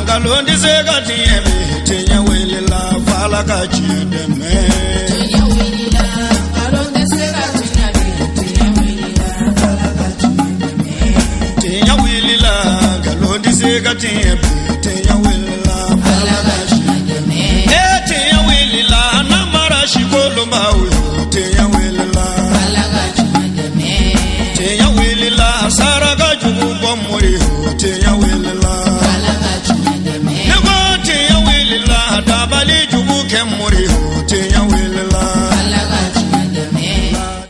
Nkalon tɛ se ka tiɲɛ bi, tiɲɛ wulila f'Ala ka tiɲɛ dɛmɛ. Tiɲɛ wulila, nkalon tɛ se ka tiɲɛ bi, tiɲɛ wulila, Ala ka tiɲɛ dɛmɛ. Tiɲɛ wulila, nkalon tɛ se ka tiɲɛ bi, tiɲɛ wulila f'Ala Ala ka ka tiɲɛ tiɲɛ dɛmɛ. E tiɲɛ wulila, namara sikolonbaw yo, tiɲɛ wulila. Ala ka tiɲɛ dɛmɛ. Tiɲɛ wulila, saraka jugu bɔ mori yo, tiɲɛ wulila. Ala ka tiɲɛ dɛmɛ. Ne ko tiɲɛ wulila, dabali jugu kɛ mori yo, tiɲɛ wulila. Ala ka tiɲɛ dɛmɛ.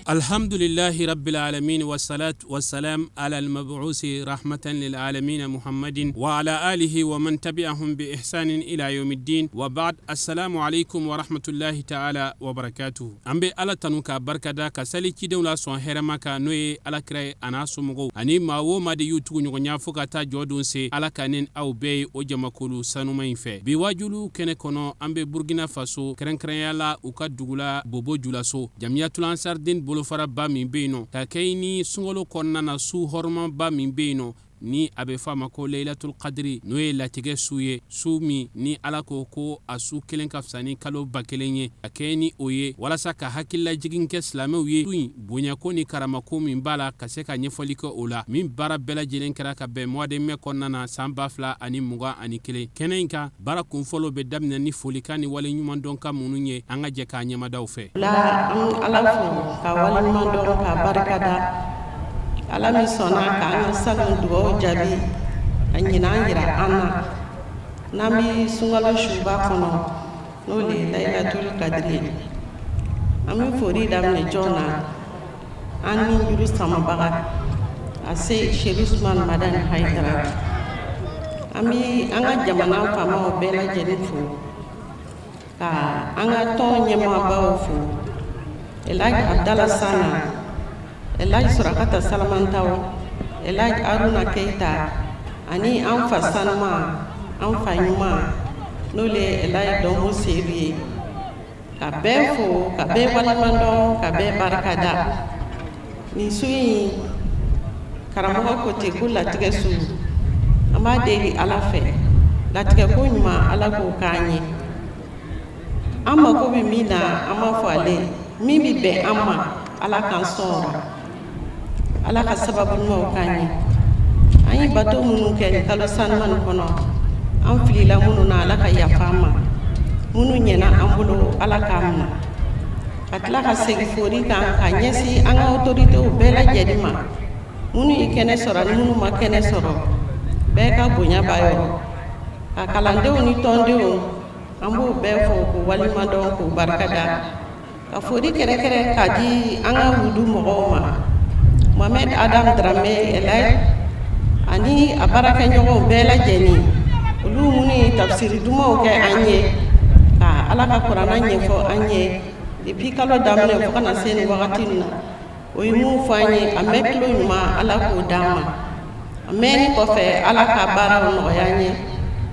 الحمد لله رب العالمين والصلاة والسلام على المبعوث رحمة للعالمين محمد وعلى آله ومن تبعهم بإحسان إلى يوم الدين وبعد السلام عليكم ورحمة الله تعالى وبركاته an bɛ Ala tanu k'a barikada ka sali cidenw la sɔn hɛrɛma kan n'o ye alakira ye a n'a somɔgɔw ani maa o maa de y'u tugu ɲɔgɔnya fo ka taa jɔ don se Ala ka ne aw bɛɛ ye o jamakulu sanuma in fɛ bi wajulu kɛnɛ kɔnɔ an bɛ Burkina Faso kɛrɛnkɛrɛnya la u ka dugu la Bobo Julaso Jamiyatul Ansardin bolofaraba min bɛ yen nɔ ka kɛ ni sunkalo kɔnɔna na su hɔrɔmaba min bɛ yen nɔ ni a bɛ f'a ma ko Leilatul Kadiri n'o ye latigɛ su ye su min ni Ala ko ko a su kelen ka fisa ni kalo 1000 ye ka kɛ ni o ye walasa ka hakililajigin kɛ silamɛw ye su in bonyako ni karamako min b'a la ka se ka ɲɛfɔli kɛ o la min baara bɛɛ lajɛlen kɛra ka bɛn mois de mai kɔnɔna na san 2021 kɛnɛ in kan baara kunfɔlɔ bɛ daminɛ ni folikan ni waleɲumandɔnkan minnu ye an ka jɛ k'a ɲɛmadaw fɛ la an Ala fo ka waleɲuman dɔn ka barika da Ala min sɔnna k'an ka salon dugawu jaabi ka ɲinan yira an na n'an bɛ sunkalo suba kɔnɔ n'o le ye Layilatul Kadiri ye an bɛ foli daminɛ jɔn na an ni juru samabaga a se Seku Usumani Madani Hayidara an bɛ an ka jamana faamaw bɛɛ lajɛlen fo ka an ka tɔn ɲɛmaabaw fo Elhaji Abdala Sana Elhaji Surakata Salamantaw Elhaji Haruna Keyita ani an fa sanuma an fa ɲuman n'o le ye Elhaji Dɔnbo Seyidu ye ka bɛɛ fo ka bɛɛ waleɲumandɔn ka bɛɛ barika da nin su in karamɔgɔ ko ten ko latigɛ su an b'a deli Ala fɛ latigɛ ko ɲuman Ala k'o k'an ye an mako bɛ min na an b'a fɔ ale min bɛ bɛn an ma Ala k'an sɔn o la Ala ka sababu ɲumanw k'an ye an ye bato minnu kɛ nin kalo sanuman nin kɔnɔ an filila minnu na Ala ka yafa an ma minnu ɲɛna an bolo Ala k'an minɛ ka tila ka segin foli kan ka ɲɛsin an ka autorités bɛɛ lajɛlen ma minnu ye kɛnɛ sɔrɔ ani minnu ma kɛnɛ sɔrɔ bɛɛ ka bonya b'a yɔrɔ ka kalandenw ni tɔndenw an b'o bɛɛ fo k'u waleɲumandɔn k'u barika da ka foli kɛrɛnkɛrɛn k'a di an ka wudu mɔgɔw ma Mohamed Adam Dramé Elhaji ani a baarakɛɲɔgɔnw bɛɛ lajɛlen olu minnu ye tafsiri dumanw kɛ an ye ka Ala ka kuranna ɲɛfɔ an ye depuis kalo daminɛ fo ka na se nin wagati in na o ye mun fɔ an ye a mɛn tulo ɲuman Ala k'o d'an ma a mɛnni kɔfɛ Ala ka baaraw nɔgɔya an ye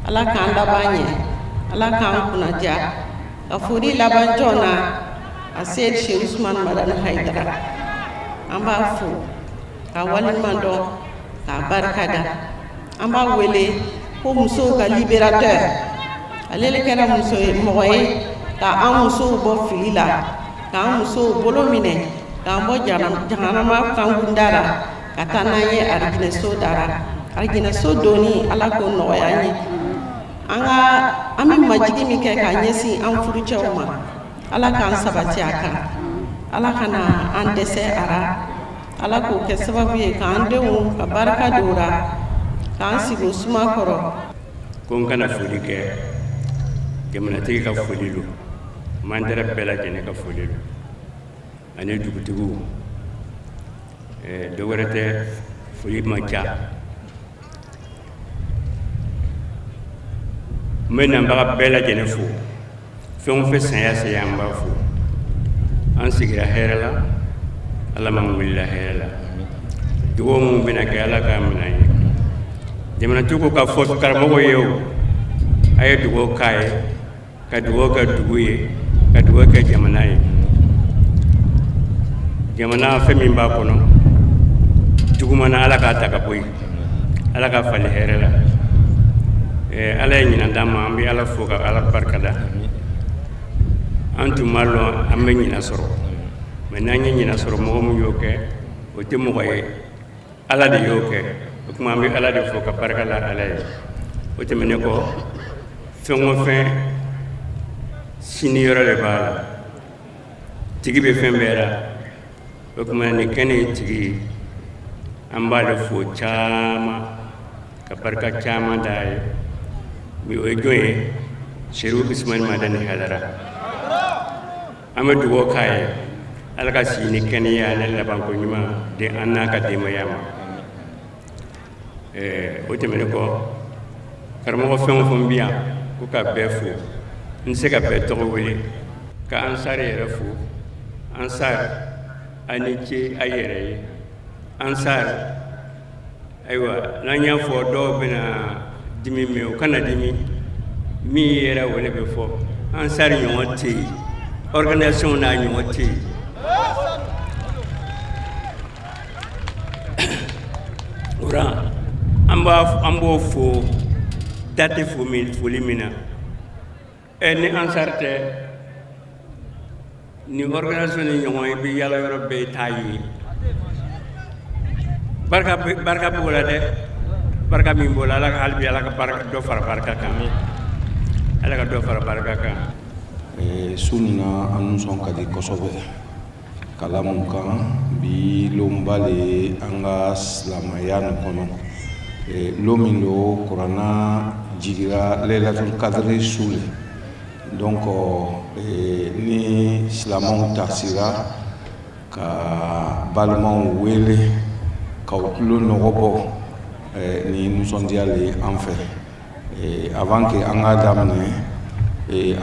Ala k'an laban ɲɛ Ala k'an kunnadiya ka foli laban jɔn na a se Seku Usumani Madani Hayidara an b'a fo ka waleɲuman dɔn k'a barika da an b'a wele ko musow ka libérateur ale le kɛra muso ye mɔgɔ ye ka an musow bɔ fili la k'an musow bolo minɛ k'an bɔ jahanama kankunda la ka taa n'an ye arijinɛso dara arijinɛso donni Ala k'o nɔgɔya an ye an ka an bɛ majigi min kɛ k'a ɲɛsin an furucɛw ma Ala k'an sabati a kan Ala kana an dɛsɛ a ra Ala k'o kɛ sababu ye k'an denw ka barika don ra k'an sigi o suma kɔrɔ ko n kana foli kɛ jamanatigi ka foli don mandɛrɛ bɛɛ lajɛlen ka foli don ani dugutigiw dɔ wɛrɛ tɛ foli ma ca n bɛ nabaga bɛɛ lajɛlen fo fɛn o fɛn saya saya an b'a fo an sigira hɛrɛ la ala m'an wulila hɛrɛ la dugawu minnu bɛna kɛ ala k'a minɛ ye jamanatigi ko k'a fɔ karamɔgɔ ye o a ye dugawu k'a ye ka dugawu kɛ dugu ye ka dugawu kɛ jamana ye jamana fɛn min b'a kɔnɔ jugumana ala k'a ta ka bɔ yen ala ka falen hɛrɛ la Ala ye ɲinan d'an ma, an bɛ Ala fo ka Ala barika da. An tun m'a lɔn an bɛ ɲinan sɔrɔ, mais n'an ye ɲinan sɔrɔ, mɔgɔ min y'o kɛ, o tɛ mɔgɔ ye, Ala de y'o kɛ. O tuma an bɛ Ala de fo ka barika la Ala ye. O tɛmɛnen kɔ, fɛn o fɛn sini yɔrɔ de b'a la, tigi bɛ fɛn bɛɛ la. O tuma nin kɛnɛ in tigi, an b'ale fo caman ka barika caman d'a ye. O ye jɔn ye? Serifu Usumani Madani Hayidara. An bɛ dugawu k'a ye, Ala ka si ni kɛnɛya ni labanko ɲuman di an n'a ka denbaya ma. O tɛmɛnen kɔ, karamɔgɔ fɛn o fɛn bɛ yan ko ka bɛɛ fo, n tɛ se ka bɛɛ tɔgɔ wele. Ka Ansar yɛrɛ fo. Ansar, a ni ce a yɛrɛ ye. Ansar, ayiwa, n'an y'a fɔ, dɔw bɛna dimi, mais u kana dimi. Min yɛrɛ o de bɛ fɔ, Ansar ɲɔgɔn tɛ yen, organisation n'a ɲɔgɔn tɛ yen. O an b'a an b'o fo da tɛ fo min foli min na. Ɛ, ni Ansar tɛ, nin organisation ni ɲɔgɔn ye, bɛ yala yɔrɔ bɛɛ t'a ye. Barika barika b'o la dɛ. Barika min b'o la, Ala ka hali bi Ala ka barika dɔ fara barika kan, Ala ka dɔ fara barika kan. Su nin na, an nisɔn ka di kosɛbɛ ka la mun kan? Bi lonba le ye an ka silamaya nin kɔnɔ, lon min lo kuranna jigira, Lailatul Kadri su le. Donc ni silamɛw tasira ka balimaw wele k'aw tulo nɔgɔ bɔ, ni nisɔndiya le ye an fɛ. Avant que an k'a daminɛ,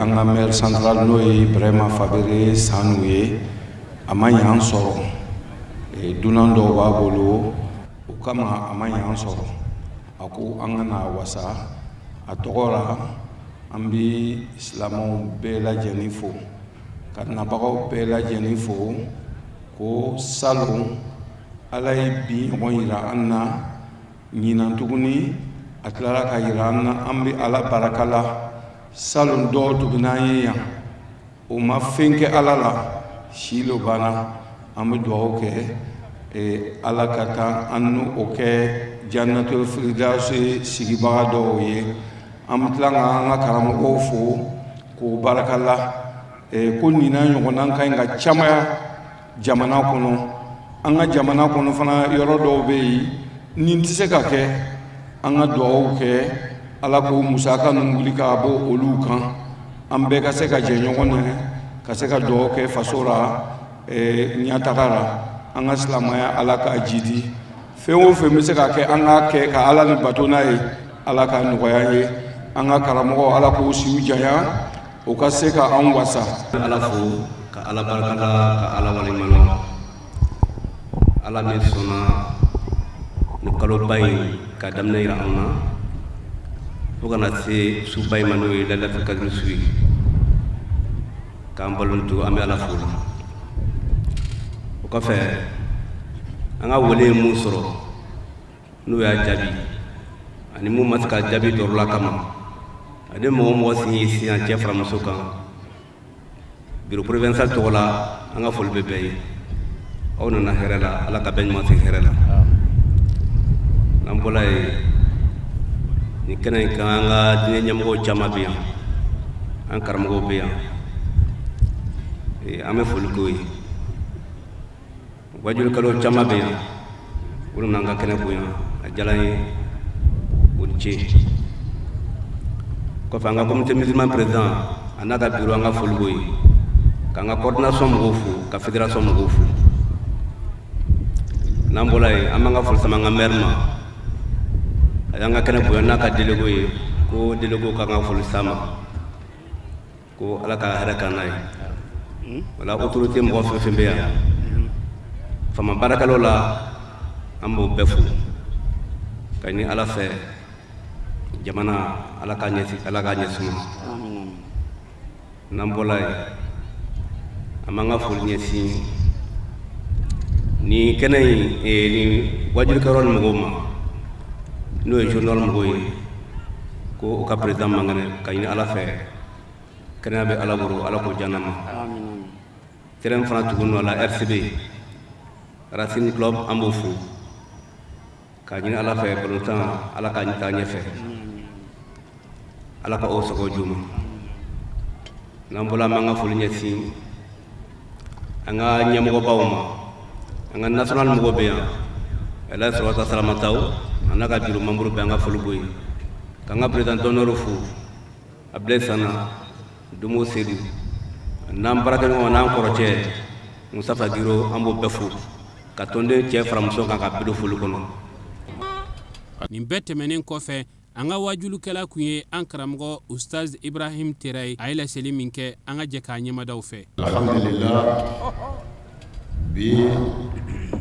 an ka maire central, n'o ye Ibrahima Fabere Sanu ye, a ma ɲan sɔrɔ. Dunan dɔw b'a bolo, o kama a ma ɲan sɔrɔ. A ko an ka na wasa a tɔgɔ la. An bɛ silamɛw bɛɛ lajɛlen fo, ka nabagaw bɛɛ lajɛlen fo, ko salon Ala ye bi ɲɔgɔn yira an na ɲinan tuguni, a tilara ka yira an na. An bɛ Ala baraka la. Salon dɔw tun bɛ n'an ye yan, o ma fɛn kɛ Ala la, si lo banna. An bɛ dugawu kɛ, Ala ka taa an n'o o kɛ Jannatul Firdausi sigibaga dɔw ye. An bɛ tila ka an ka karamɔgɔw fo k'o baraka la, ko nin n'a ɲɔgɔnna ka ɲi ka camaya jamana kɔnɔ. An ka jamana kɔnɔ fana, yɔrɔ dɔw bɛ yen nin tɛ se ka kɛ. An ka dugawu kɛ, Ala k'o musaka ninnu wuli k'a bɔ olu kan, an bɛɛ ka se ka jɛ ɲɔgɔn na ka se ka dugawu kɛ faso la ɲɛtaga la. An ka silamɛya, Ala k'a jidi. Fɛn o fɛn bɛ se ka kɛ, an k'a kɛ ka Ala ni bato n'a ye. Ala ka nɔgɔya an ye. An ka karamɔgɔ, Ala k'u siw janya, o ka se ka an wasa. Ala fo ka Ala barikada ka Ala waleɲuman, Ala min sɔnna ni kaloba in ka daminɛ yira anw na fo kana se suba in ma, n'o ye Lailatul Kadri su ye, k'an balo to. An bɛ Ala fo la. O kɔfɛ, an ka wele ye mun sɔrɔ, n'o y'a jaabi, ani mun ma se ka jaabi dɔrɔla kama, ani mɔgɔ mɔgɔ sin y'i siyan cɛ fara muso kan, bureau provincial tɔgɔ la, an ka foli bɛ bɛɛ ye. Aw nana hɛrɛ la, Ala ka bɛɛ ɲuman segin hɛrɛ la. N'an bɔra yen, nin kɛnɛ in kan, an ka diinɛ ɲɛmɔgɔw caman bɛ yan, an karamɔgɔw bɛ yan, an bɛ foli k'o ye. Wajulikɛlaw caman bɛ yan, olu n'an ka kɛnɛ bonya, a diyara n ye, o ni ce. Kɔfɛ, an ka comité musulman président a n'a ka bureau, an ka foli b'o ye, k'an ka coordination mɔgɔw fo, ka fédération mɔgɔw fo. N'an bɔra yen, an b'an ka foli sama an ka maire ma. A y'an ka kɛnɛ bonya n'a ka délégué ye, ko délégué k'an ka foli s'a ma, ko Ala ka hɛrɛ k'an n'a ye. Wala autorité mɔgɔ fɛn fɛn bɛ yan, faama baarakɛlaw la, an b'o bɛɛ fo ka ɲini Ala fɛ, jamana, Ala k'a ɲɛsi, Ala k'a ɲɛsuma. N'an bɔla yen, an b'an ka foli ɲɛsin nin kɛnɛ in, nin wajulikɛyɔrɔ ni mɔgɔw ma, n'o ye journal mɔgɔw ye. Ko o ka président man kɛnɛ, ka ɲini Ala fɛ, kɛnɛya bɛ Ala bolo, Ala k'o diya ma. Terrain fana tugun nɔ la, RCB Racing Club, an b'o fo k'a ɲini Ala fɛ, balontan Ala k'a taa ɲɛfɛ, Ala ka o sago d'u ma. N'an bɔra, an b'an ka foli ɲɛsin an ka ɲɛmɔgɔbaw ma. An ka national mɔgɔw bɛ yan, Elhaji Surakata Salamataw, a n'a ka bureau membre bɛɛ, an ka foli b'o ye. K'an ka président d'honneur fo, Abdoulaye Sana Domo Seydou, n'an baarakɛɲɔgɔn n'an kɔrɔcɛ Mustafa Giro, an b'o bɛɛ fo, ka tɔnden cɛ fara muso kan, ka bɛɛ don foli kɔnɔ. Nin bɛɛ tɛmɛnen kɔfɛ, an ka wajulukɛla kun ye an karamɔgɔ Ustaz Ibrahim Tera ye. A ye laseli min kɛ, an ka jɛ k'a ɲɛmadaw fɛ. Alhamdulillah, bi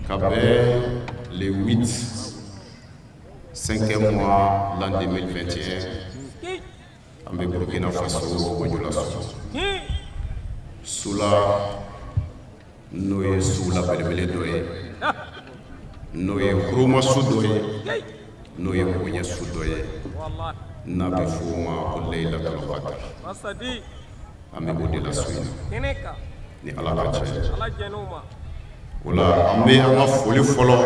ka bɛn le 8 5e mois l'an 2021, an bɛ Burkina Faso, Bojulaso sula, n'o ye sula belebele dɔ ye, n'o ye huruma su dɔ ye, n'o ye bonya su dɔ ye, n'a bɛ fɔ o ma ko Laylatul Qadr. An bɛ o de la su in na, ni Ala ka jɛn. O la, an bɛ an ka foli fɔlɔ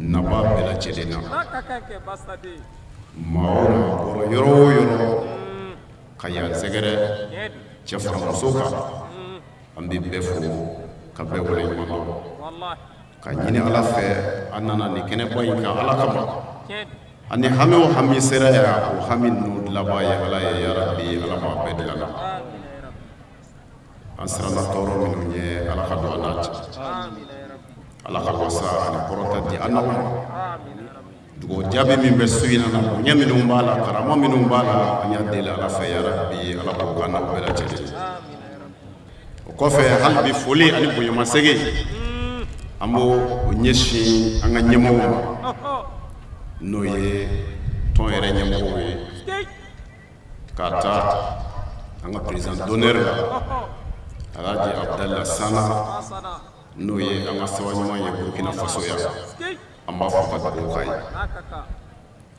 naba bɛɛ lajɛlen na, maa o maa bɔra yɔrɔ o yɔrɔ ka yan sɛgɛrɛ, cɛ fara muso kan, an bɛ bɛɛ fo ka bɛɛ waleɲuman dɔn, ka ɲini Ala fɛ, an nana nin kɛnɛba in kan Ala kama, ani hami o hami sera yan, o hami ninnu laban ye Ala ye. Yarabi, Ala b'a bɛɛ dilan na. An siranna tɔɔrɔ minnu ye, Ala ka don an n'a cɛ. Ala ka wasa ani kɔrɔta di an n'aw ma. Dugawu jaabi min bɛ su in na, bonya minnu b'a la, karama minnu b'a la, an y'a deli Ala fɛ, yarabi, Ala k'o k'an n'aw bɛɛ lajɛlen. O kɔfɛ, hali bi foli ani bonyamasegin, an b'o o ɲɛsin an ka ɲɛmɔgɔw ma, n'o ye tɔn yɛrɛ ɲɛmɔgɔw ye, k'a ta an ka président d'honneur la, Alhaji Abdallah Sana, n'o ye an ka sababu ɲuman ye Burkina Faso yan. An b'a fɔ ka dugawu k'a ye,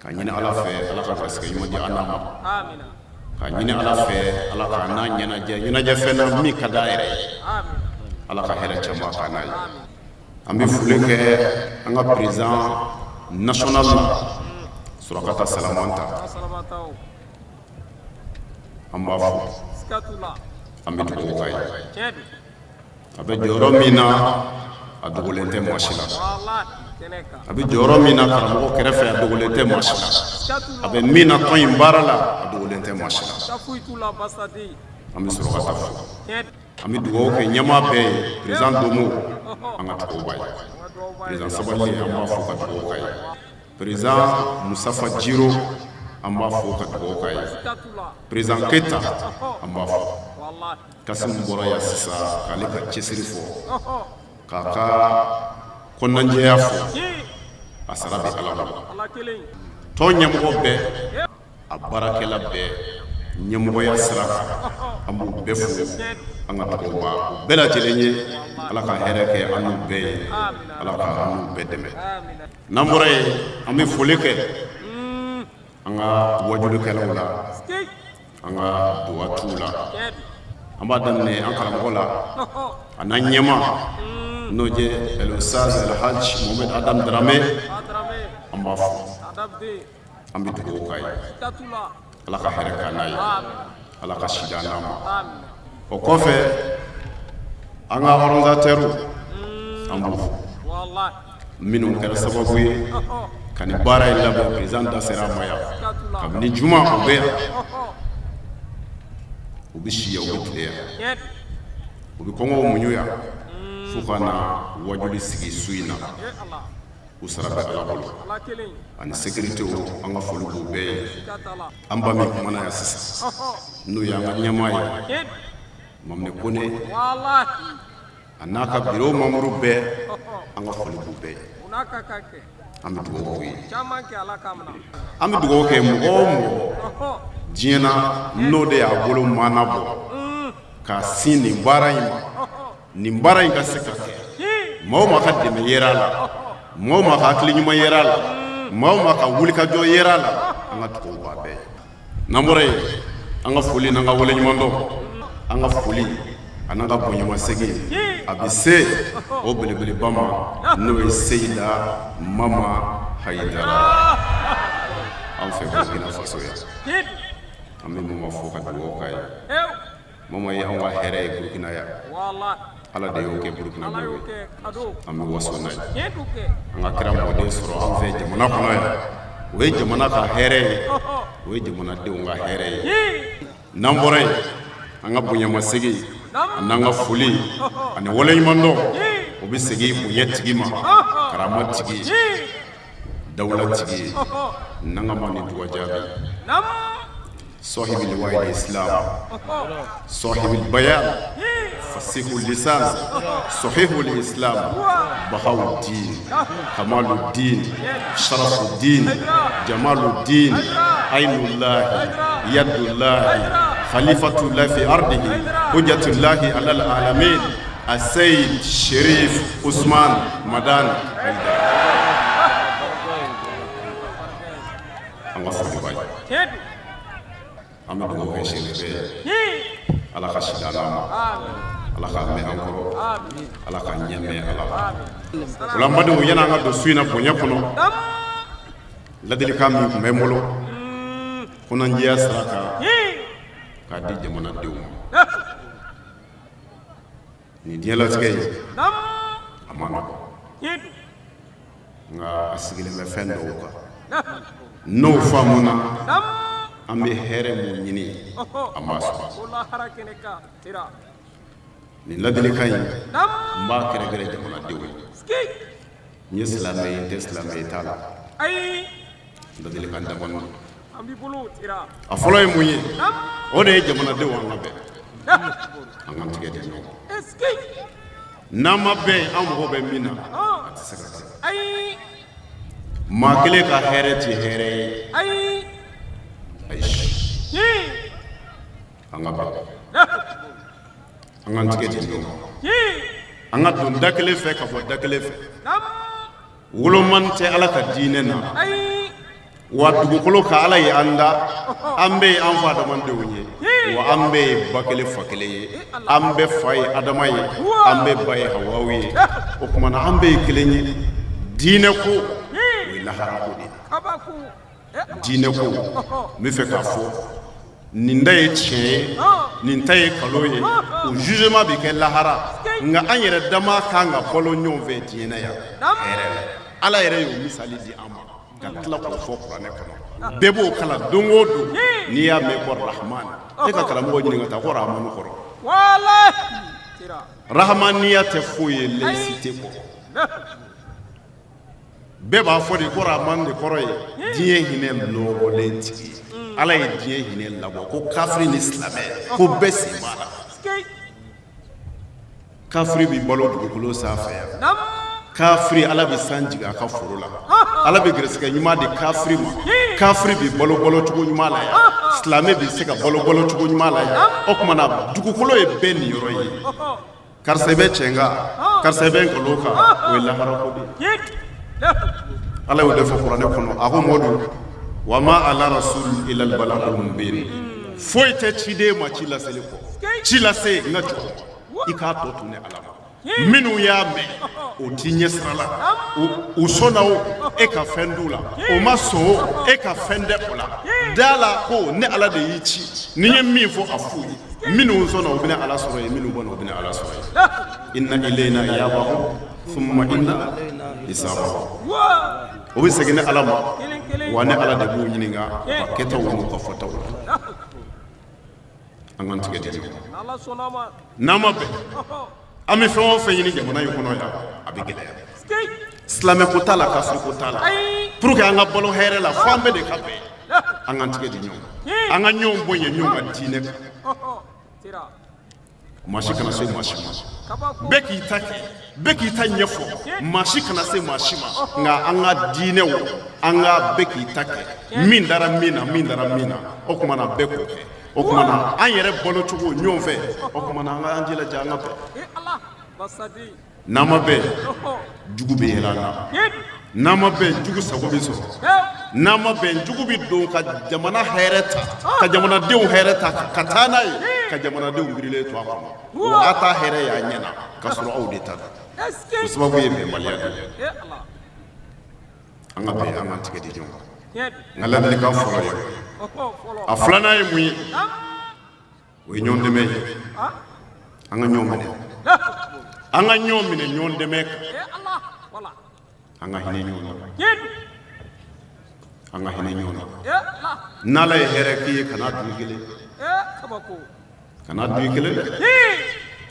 ka ɲini Ala fɛ, Ala ka garisɛgɛ ɲuman di an n'a ma, ka ɲini Ala fɛ, Ala ka n'a ɲɛnajɛ ɲɛnajɛ fɛn na min ka d'a yɛrɛ ye. Ala ka hɛrɛ caman k'a n'a ye. An bɛ foli kɛ an ka président national la, Surakata Salamanta, an b'a fo, an bɛ dugawu k'a ye. A bɛ jɔyɔrɔ min na, a dogolen tɛ maa si la. A bɛ jɔyɔrɔ min na karamɔgɔ kɛrɛfɛ, a dogolen tɛ maa si la. A bɛ min na tɔn in baara la, a dogolen tɛ maa si la. An bɛ sɔrɔ ka taa fo, an bɛ dugawu kɛ ɲɛmaa bɛɛ ye. Président Domo, an ka dugawu b'a ye. Président Sabali, an b'a fo ka dugawu k'a ye. Président Mustafa Jiro, an b'a fo ka dugawu k'a ye. Président Keyita, an b'a fo. Kasimu bɔra yan sisan k'ale ka cɛsiri fɔ, k'a ka kɔnɔnajɛya fɔ, a sara bɛ Ala bolo. Tɔn ɲɛmɔgɔ bɛɛ, a baarakɛla bɛɛ, ɲɛmɔgɔya sira kan, an b'u bɛɛ fo. An ka dugawu b'a u bɛɛ lajɛlen ye. Ala ka hɛrɛ kɛ an n'u bɛɛ ye, Ala ka an n'u bɛɛ dɛmɛ. N'an bɔra yen, an bɛ foli kɛ an ka wajulikɛlaw la, an ka duwatuw la. An b'a daminɛ an karamɔgɔ la, a n'an ɲɛma, n'o ye El Oustaz El Hadj Mohamed Adam Dramé. An b'a fo, an bɛ dugawu k'a ye, Ala ka hɛrɛ k'an n'a ye, Ala ka si d'an n'a ma. O kɔfɛ, an ka organisateur, an b'u fo, minnu kɛra sababu ye ka nin baara in labɛn. Président da sera a ma yan. Kabini juma, u bɛ yan, u bɛ si yan, u bɛ tile yan, u bɛ kɔngɔw muɲu yan fo ka na wajuli sigi su in na. U sara bɛ Ala bolo. Ani sécurité, an ka foli b'u bɛɛ ye. An ba min kumana yan sisan, n'o y'an ka ɲɛmaa ye, Mamini Kone, a n'a ka bureau membre bɛɛ, an ka foli b'u bɛɛ ye. An bɛ dugawu k'u ye. An bɛ dugawu kɛ mɔgɔ o mɔgɔ diɲɛ na, n'o de y'a bolo maana bɔ ka sin nin baara in ma, nin baara in ka se ka kɛ, maa o maa ka dɛmɛ yera a la, maa o maa ka hakili ɲuman yera a la. Maa o maa ka wulikajɔ yera a la, an ka dugawu b'a bɛɛ ye. N'an bɔra yen, an ka foli n'an ka waleɲumandɔn, an ka foli an'an ka bonyamasegin, a bɛ se o belebeleba ma, n'o ye Seyida Mama Hayidara an fɛ Burkina Faso yan. An bɛ Mama fo ka dugawu k'a ye. Mama ye anw ka hɛrɛ ye Burkina yan. Ala de y'o kɛ Burukinabew ye, an bɛ waso n'a ye. An ka kira mɔden sɔrɔ an fɛ jamana kɔnɔ yan, o ye jamana ka hɛrɛ ye, o ye jamanadenw ka hɛrɛ ye. N'an bɔra yen, an ka bonyamasegin an'an ka foli ani waleɲumandɔn, o bɛ segin bonya tigi ma, karama tigi, dawula tigi ye, n'an ka ma ni duga jaabi. صاحب لواء الإسلام، صاحب البيان، فصيح اللسان، صحيح الإسلام، بهاء الدين، كمال الدين، شرف الدين، جمال الدين، عين الله، يد الله، خليفة الله في أرضه، حجة الله على العالمين، السيد شريف عثمان مدان حيدر. An ka foli b'a ye, an bɛ dugawu kɛ sɛbɛ ye, Ala ka si d'an ma, Ala k'a mɛn an kɔrɔ, Ala k'a ɲɛ mɛn ala o la. N badenw, yan'an ka don su in na bonya kɔnɔ, ladilikan min tun bɛ n bolo kɔnɔnjɛya sira kan k'a di jamanadenw ma, nin diɲɛlatigɛ in, a ma nɔgɔn, nka a sigilen bɛ fɛn dɔw kan. N'o faamuna, an bɛ hɛrɛ mun ɲini, an b'a sɔrɔ. Nin ladilikan in, n b'a kɛrɛnkɛrɛn jamanadenw ye. N ye silamɛ ye, n tɛ silamɛ ye t'a la, ladilikan damadɔ. A fɔlɔ ye mun ye? O de ye jamanadenw, an ka bɛn, an ka tigɛ di ɲɔgɔn ma. N'an ma bɛn, an mago bɛ min na, a tɛ se ka kɛ. Maa kelen ka hɛrɛ tɛ hɛrɛ ye, ayi. An ka bɛn, an k'an tigɛ di ɲɔgɔn ma, an ka don da kelen fɛ ka bɔ da kelen fɛ. Wolomani tɛ Ala ka diinɛ na wa dugukolo ka Ala ye an da, an bɛɛ ye an fa adamadenw ye wa, an bɛɛ ye ba kelen fa kelen ye, an bɛɛ fa ye Adama ye, an bɛɛ ba ye Hawawu ye. O tuma na, an bɛɛ ye kelen ye. Diinɛ ko, o ye lahara ko de ye. Diinɛ ko, n bɛ fɛ k'a fɔ, nin ta ye tiɲɛ ye, nin ta ye kalo ye, o jugement bɛ kɛ lahara. Nka an yɛrɛ dama kan ka balo ɲɔgɔn fɛ diɲɛ na yan hɛrɛ la. Ala yɛrɛ y'o misali di an ma ka tila k'o fɔ kuranɛ kɔnɔ, bɛɛ b'o kalan don o don. N'i y'a mɛn ko Rahman, e ka karamɔgɔ ɲininka ta ko Rahmanu kɔrɔ. Rahamaniya tɛ foyi ye laïcité kɔ. Bɛɛ b'a fɔ de ko Rahman de kɔrɔ ye diɲɛ hinɛ lɔbɔlen tigi ye. Ala ye diɲɛ hinɛ labɔ ko kafiri ni silamɛ, ko bɛɛ sen b'a la. Kafiri bɛ balo dugukolo sanfɛ yan. Kafiri, Ala bɛ san jigin a ka foro la, Ala bɛ gɛrɛsɛgɛ ɲuman di kafiri ma, kafiri bɛ balo balo cogo ɲuman la yan, silamɛ bɛ se ka balo balo cogo ɲuman la yan. O tuma na, dugukolo ye bɛɛ niyɔrɔ ye. Karisa bɛ tiɲɛ kan, karisa bɛ nkalon kan, o ye lahara ko de ye. Ala y'o de fɔ kuranɛ kɔnɔ. A ko Mɔdu, wa ma ala rasul illa al balagul mubin. Foyi tɛ ciden ma ci laseli kɔ. Ci lase n ka jɔ, i k'a tɔ to ne Ala ma. Minnu y'a mɛn, o t'i ɲɛ sira la, u sɔnna o, e ka fɛn d'u la, o ma sɔn o, e ka fɛn tɛ o la. Da la ko ne Ala de y'i ci, ni n ye min fɔ, a f'u ye. Minnu sɔnna, u bɛna Ala sɔrɔ yen, minnu banna, u bɛna Ala sɔrɔ yen. Inna ilayna iyabahum thumma inna hisabahum. O bɛ segin ne Ala ma wa, ne Ala de b'u ɲininka u ka kɛtaw n'u ka fɔtaw la. An k'an tigɛ di ɲɔgɔn ma. N'an ma bɛn, an bɛ fɛn o fɛn ɲini jamana in kɔnɔ yan, a bɛ gɛlɛya. Silamɛ ko t'a la, kafiri ko t'a la, pour que an ka balo hɛrɛ la, fo an bɛɛ de ka bɛn. An k'an tigɛ di ɲɔgɔn ma, an ka ɲɔgɔn bonya ɲɔgɔn ka diinɛ kan. Maa si kana se maa si ma. Bɛɛ k'i ta kɛ, bɛɛ k'i ta ɲɛfɔ, maa si kana se maa si ma. Nka an ka diinɛw, an ka bɛɛ k'i ta kɛ, min dara min na, min dara min na, o tuma na bɛɛ k'o kɛ. O tuma na, an yɛrɛ balo cogo ɲɔgɔn fɛ, o tuma na an ka an jilaja an ka bɛn. N'an ma bɛn, jugu bɛ yɛlɛ an na. N'an ma bɛn, jugu sago bɛ sɔrɔ. N'an ma bɛn, jugu bɛ don ka jamana hɛrɛ ta, ka jamanadenw hɛrɛ ta ka taa n'a ye, ka jamanadenw birilen to a kɔnɔ. Wa a ta hɛrɛ y'a ɲɛ na k'a sɔrɔ aw de ta don. O sababu ye bɛnbaliya de ye. An ka bɛn, an k'an tigɛ di ɲɔgɔn ma. N ka ladilikan fɔlɔ ye, a filanan ye mun ye? O ye ɲɔgɔn dɛmɛ ye. An ka ɲɔgɔn minɛ, an ka ɲɔgɔn minɛ ɲɔgɔn dɛmɛ kan. An ka hinɛ ɲɔgɔn na, an ka hinɛ ɲɔgɔn na. N'Ala ye hɛrɛ k'i ye, kana dun i kelen, kana dun i kelen dɛ.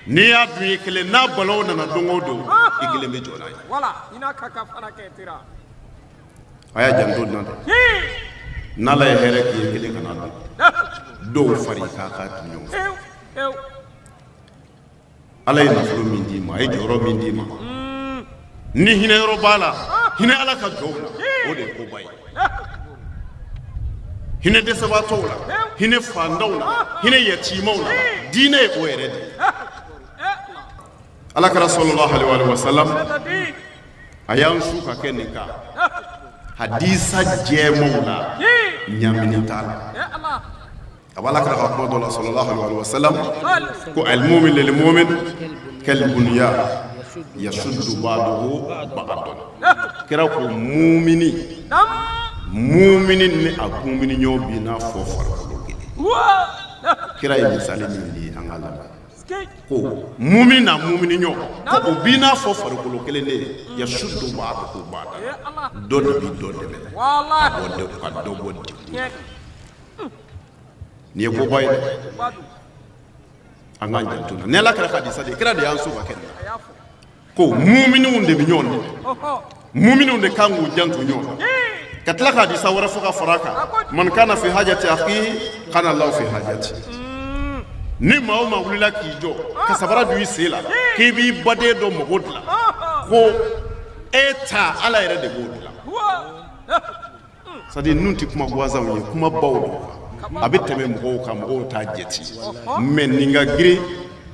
N'i y'a dun i kelen, n'a balaw nana don o don, i kelen bɛ jɔ n'a ye. A y'a janto nin na dɛ. N'Ala ye hɛrɛ k'i ye kelen, kana dun. Dɔw fara i kan k'a dun ɲɔgɔn fɛ. Ala ye nafolo min d'i ma, a ye jɔyɔrɔ min d'i ma, ni hinɛ yɔrɔ b'a la, hinɛ Ala ka jɔnw na, o de ye koba ye. Hinɛ dɛsɛbaatɔw la, hinɛ fantanw na, hinɛ yatiimaw na, diinɛ ye o yɛrɛ de ye. Ala kira sallallahu alaihi wa sallam a y'an su ka kɛ nin kan hadisa jɛmanw na, ɲamini t'a la. A b'a la kira ka kuma dɔ la sallallahu alaihi wa sallam ko almumin lilmumin kalbunyan yashuddu ba'duhu ba'dan. Kira ko mumini, mumini ni a mumini ɲɔgɔn b'i n'a fɔ farikolo kelen. Kira ye misali min di, an ka lamɛn, ko mumini n'a mumini ɲɔgɔn, ko o b'i n'a fɔ farikolo kelen de ye. Yashuddu ba'duhu ba'dan, dɔ de bɛ dɔ dɛmɛ ka dɔ bɔ degun. Nin ye koba ye dɛ, an k'an janto ni Ala kira ka hadisa de ye. Kira de y'an su ka kɛ nin na ko muminiw de bɛ ɲɔgɔn dɛmɛ, muminiw de kan k'u janto ɲɔgɔn na. Ka tila ka hadisa wɛrɛ fɔ ka fara a kan: man kana fi hajati akhihi kana Allahu fi hajati. Ni maa o maa wulila k'i jɔ ka sabara don i sen la k'i b'i baden dɔ mago dilan, ko e ta Ala yɛrɛ de b'o dilan. C'est à dire, ninnu tɛ kuma gansanw ye, kuma baw don, a bɛ tɛmɛ mɔgɔw kan, mɔgɔw t'a jate, mais nin ka girin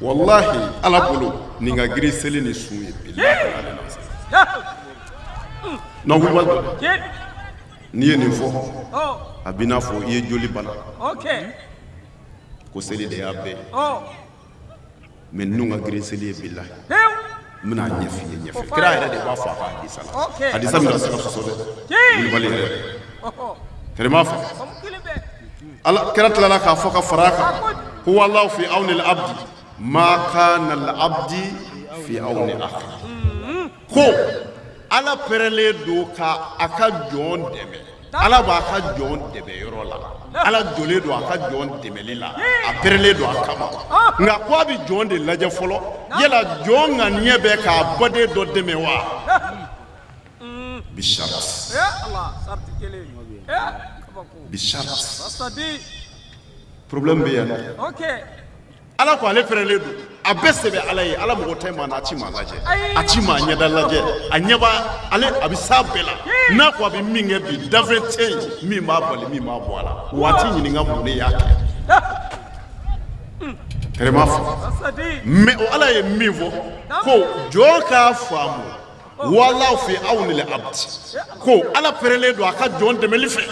walahi Ala bolo, nin ka girin seli ni sun ye, bilahi. Non, wulibali don dɛ. N'i ye nin fɔ, a b'i n'a fɔ i ye joli bana ko seli de y'a bɛɛ ye, mais ninnu ka girin seli ye, bilahi. N bɛna a ɲɛf'i ye ɲɛfɛ. Kira yɛrɛ de b'a fɔ a ka hadisa la, hadisa min tɛ se ka sɔsɔ dɛ, wulibali yɛrɛ tɛrɛma fɛ. Ala kira tilala k'a fɔ ka fara a kan ko wallahu fi awni al-abdi ma kana al-abdi fi awni akhi. Ko Ala pɛrɛlen don ka a ka jɔn dɛmɛ, Ala b'a ka jɔn dɛmɛ yɔrɔ la, Ala jɔlen don a ka jɔn dɛmɛli la, a pɛrɛlen don a kama. Nka ko a bɛ jɔn de lajɛ fɔlɔ, yala jɔn ŋaniya bɛ k'a baden dɔ dɛmɛ wa? Bisharati, bisharati, problème bɛ yan dɛ. Ala ko ale pɛrɛlen don, a bɛɛ sɛbɛ Ala ye. Ala mɔgɔ tɛ maa na, a ti maa lajɛ, a ti maa ɲɛda lajɛ, a ɲɛ b'a ale, a bɛ s'a bɛɛ la. N'a ko a bɛ min kɛ bi, dafɛn tɛ yen min b'a bali, min b'a bɔ a la. Waati ɲininka mun de y'a kɛ kɛrɛma fɔ. Mais o Ala ye min fɔ ko jɔn k'a faamu, wallahu fi awni al-abdi, ko Ala pɛrɛlen don a ka jɔn dɛmɛli fɛ.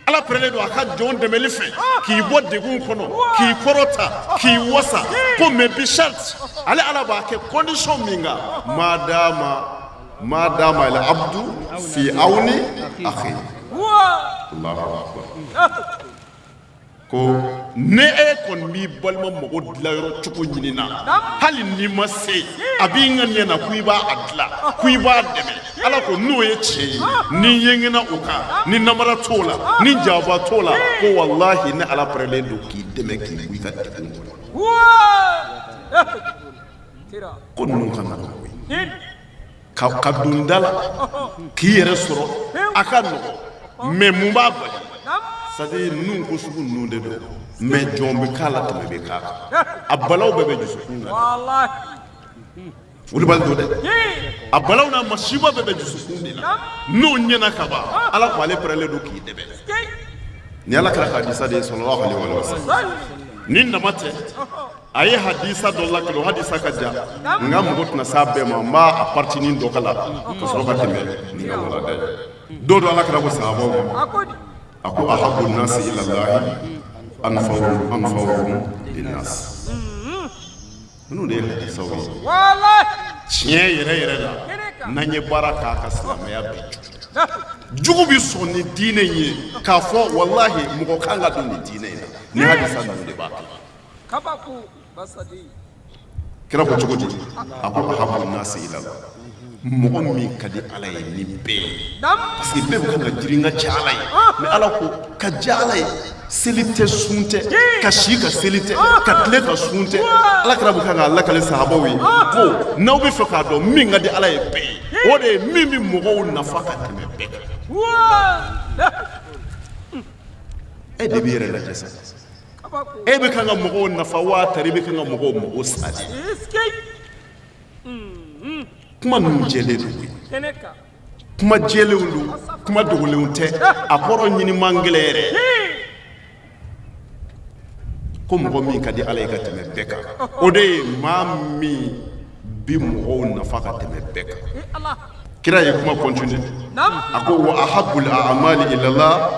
Ala pɛrɛlen don a ka jɔn dɛmɛli fɛ k'i bɔ degun kɔnɔ, k'i kɔrɔta, k'i wasa, ko mais bishart, ale Ala b'a kɛ condition min kan, madama madama al abdu fi awni akhi. Allahu akbar. Ko ne e kɔni b'i balima mago dilan yɔrɔ cogo ɲini na, hali n'i ma se, a b'i ŋaniya na ko i b'a dilan, ko i b'a dɛmɛ, Ala ko n'o ye tiɲɛ ye, ni yengena o kan, ni namara t'o la, ni janfa t'o la, ko walahi ne Ala pɛrɛlen don k'i dɛmɛ k'i bɔ i ka degun kɔnɔ. Ko ninnu ka nɔgɔn koyi, ka don da la k'i yɛrɛ sɔrɔ, a ka nɔgɔn, mais mun b'a bali? C'est à dire, ninnu ko sugu ninnu de don, mais jɔn bɛ k'a la, tɛmɛ bɛ k'a kan, a balaw bɛɛ bɛ dusukun na. Wulibali don dɛ, a balaw n'a masiba bɛɛ bɛ dusukun de la. N'o ɲɛna ka ban, Ala ko ale pɛrɛlen don k'i dɛmɛ. Ni Ala kira ka hadisa de ye sallallahu alaihi wa sallam. Ni nama tɛ. A ye hadisa dɔ lakali, o hadisa ka jan, nka mɔgɔ tɛna s'a bɛɛ ma. N b'a a partinin dɔ kalan ka sɔrɔ ka tɛmɛ ni ka walanda ye. Don dɔ, ala kira ko sahabaw ma, a ko: ahabu nasi ilallahi anfa'uhum linnas. Ninnu de ye hadisaw ye. Tiɲɛ yɛrɛ yɛrɛ la, n'an ye baara k'a ka, silamɛya bɛ jugu bɛ sɔn ni diinɛ in ye k'a fɔ walahi mɔgɔ kan ka don nin diinɛ in na. Ni hadisa ninnu de b'a kɛ. Kira ko cogo di? A ko: ahabu nasi ilallah, mɔgɔ min ka di Ala ye ni bɛɛ ye, parce que bɛɛ bɛ kan ka girin ka diya Ala ye, mais Ala ko ka diya Ala ye, seli tɛ, sun tɛ, ka si ka seli tɛ, ka tile ka sun tɛ. Ala kira bɛ kan k'a lakale sahabaw ye ko n'aw bɛ fɛ k'a dɔn min ka di Ala ye bɛɛ ye, o de ye min bɛ mɔgɔw nafa ka tɛmɛ bɛɛ kan. E de b'i yɛrɛ lajɛ sa. E bɛ kan ka mɔgɔw nafa wa tari i bɛ kan ka mɔgɔw mago sa de? Kuma ninnu jɛlen don koyi, kuma jɛlenw don, kuma dogolenw tɛ, a kɔrɔ ɲini man gɛlɛn yɛrɛ. Ko mɔgɔ min ka di Ala ye ka tɛmɛ bɛɛ kan, o de ye maa min bi mɔgɔw nafa ka tɛmɛ bɛɛ kan. Kira ye kuma continuer, a ko: wa ahabbul a'mali ilallah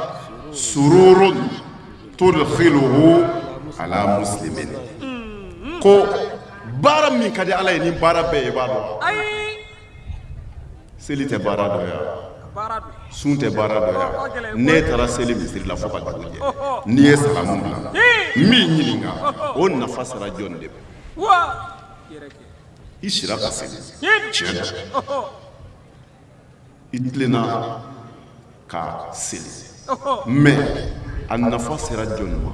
sururun tudkhiluhu ala muslimin. Ko baara min ka di Ala ye ni baara bɛɛ ye, i b'a dɔn, seli tɛ baara dɔ ya, sun tɛ baara dɔ ya. N'e taara seli misiri la fo ka dugu jɛ, n'i ye salamu bila, n b'i ɲininka, o nafa sera jɔn de ma? I sira ka seli, tiɲɛ don, i tilenna ka seli, mais a nafa sera jɔn ma?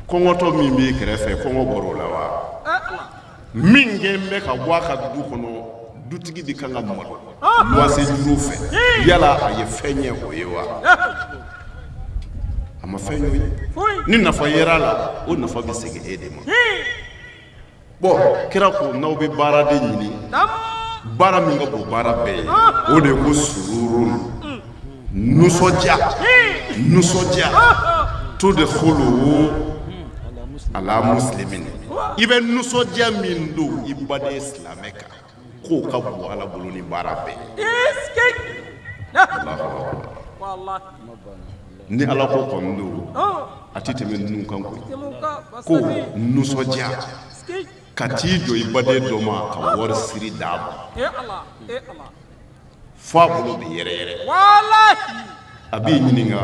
Kɔngɔtɔ min b'i kɛrɛfɛ, kɔngɔ bɔr'o la wa? Min kɛn bɛ ka bɔ a ka du kɔnɔ, dutigi de kan ka malo luwanse juru fɛ, yala a ye fɛn ɲɛ o ye wa? A ma fɛn ɲɛ o ye. Ni nafa yera a la, o nafa bɛ segin e de ma. Bon, kira ko n'aw bɛ baara de ɲini, baara min ka bon baara bɛɛ ye, o de ye ko sururu, nisɔndiya, nisɔndiya, tudkhiluhu ala muslimin, i bɛ nisɔndiya min don i baden silamɛ kan, k'o ka bon Ala bolo ni baara bɛɛ ye. Ni Ala ko kɔni don, a tɛ tɛmɛ ninnu kan koyi. Ko nisɔndiya ka t'i jɔ i baden dɔ ma ka wari siri d'a ma fo a bolo bɛ yɛrɛ yɛrɛ, a b'i ɲininka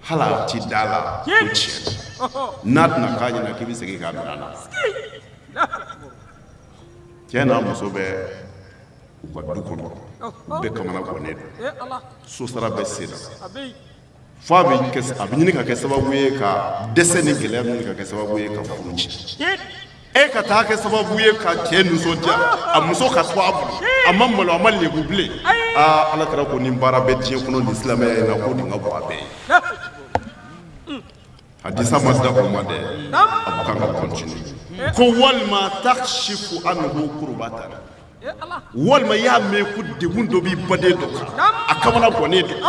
hali a ti da la ko tiɲɛ n'a tɛna k'a ɲɛna k'i bɛ segin k'a minɛ a na. Cɛ n'a muso bɛ u ka du kɔnɔ, u bɛɛ kamana gannen don, sosara bɛ sen na, fo a bɛ a bɛ ɲini ka kɛ sababu ye ka dɛsɛ ni gɛlɛya ɲini ka kɛ sababu ye ka furu ci. E ka taa kɛ sababu ye ka cɛ nisɔndiya, a muso ka to a bolo, a ma malo, a ma lebu bilen. Aa, Ala kira ko ni baara bɛ diɲɛ kɔnɔ ni silamɛya in na, ko nin ka bon a bɛɛ ye. Hadisa ma da o ma dɛ, a bɛ kan ka continuer ko walima takshifu anhu kurbatan, walima i y'a mɛn ko degun dɔ b'i baden dɔ kan, a kamana gannen don,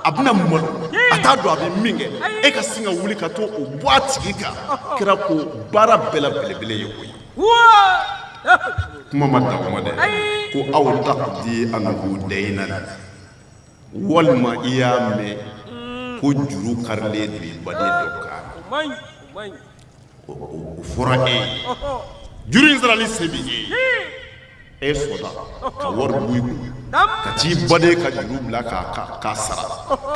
a bɛna malo, a t'a dɔn a bɛ min kɛ, e ka sin ka wuli ka to o bɔ a tigi kan. Kira ko baara bɛɛ la belebele ye o ye. Kuma ma dan o ma dɛ, ko aw taqdi anhu daynan, walima i y'a mɛn ko juru karilen don i baden dɔ kan, o fɔra e ye, juru in sarali se bɛ e ye, e sɔnna ka wari bɔ i kun ka t'i baden ka juru bila k'a sara,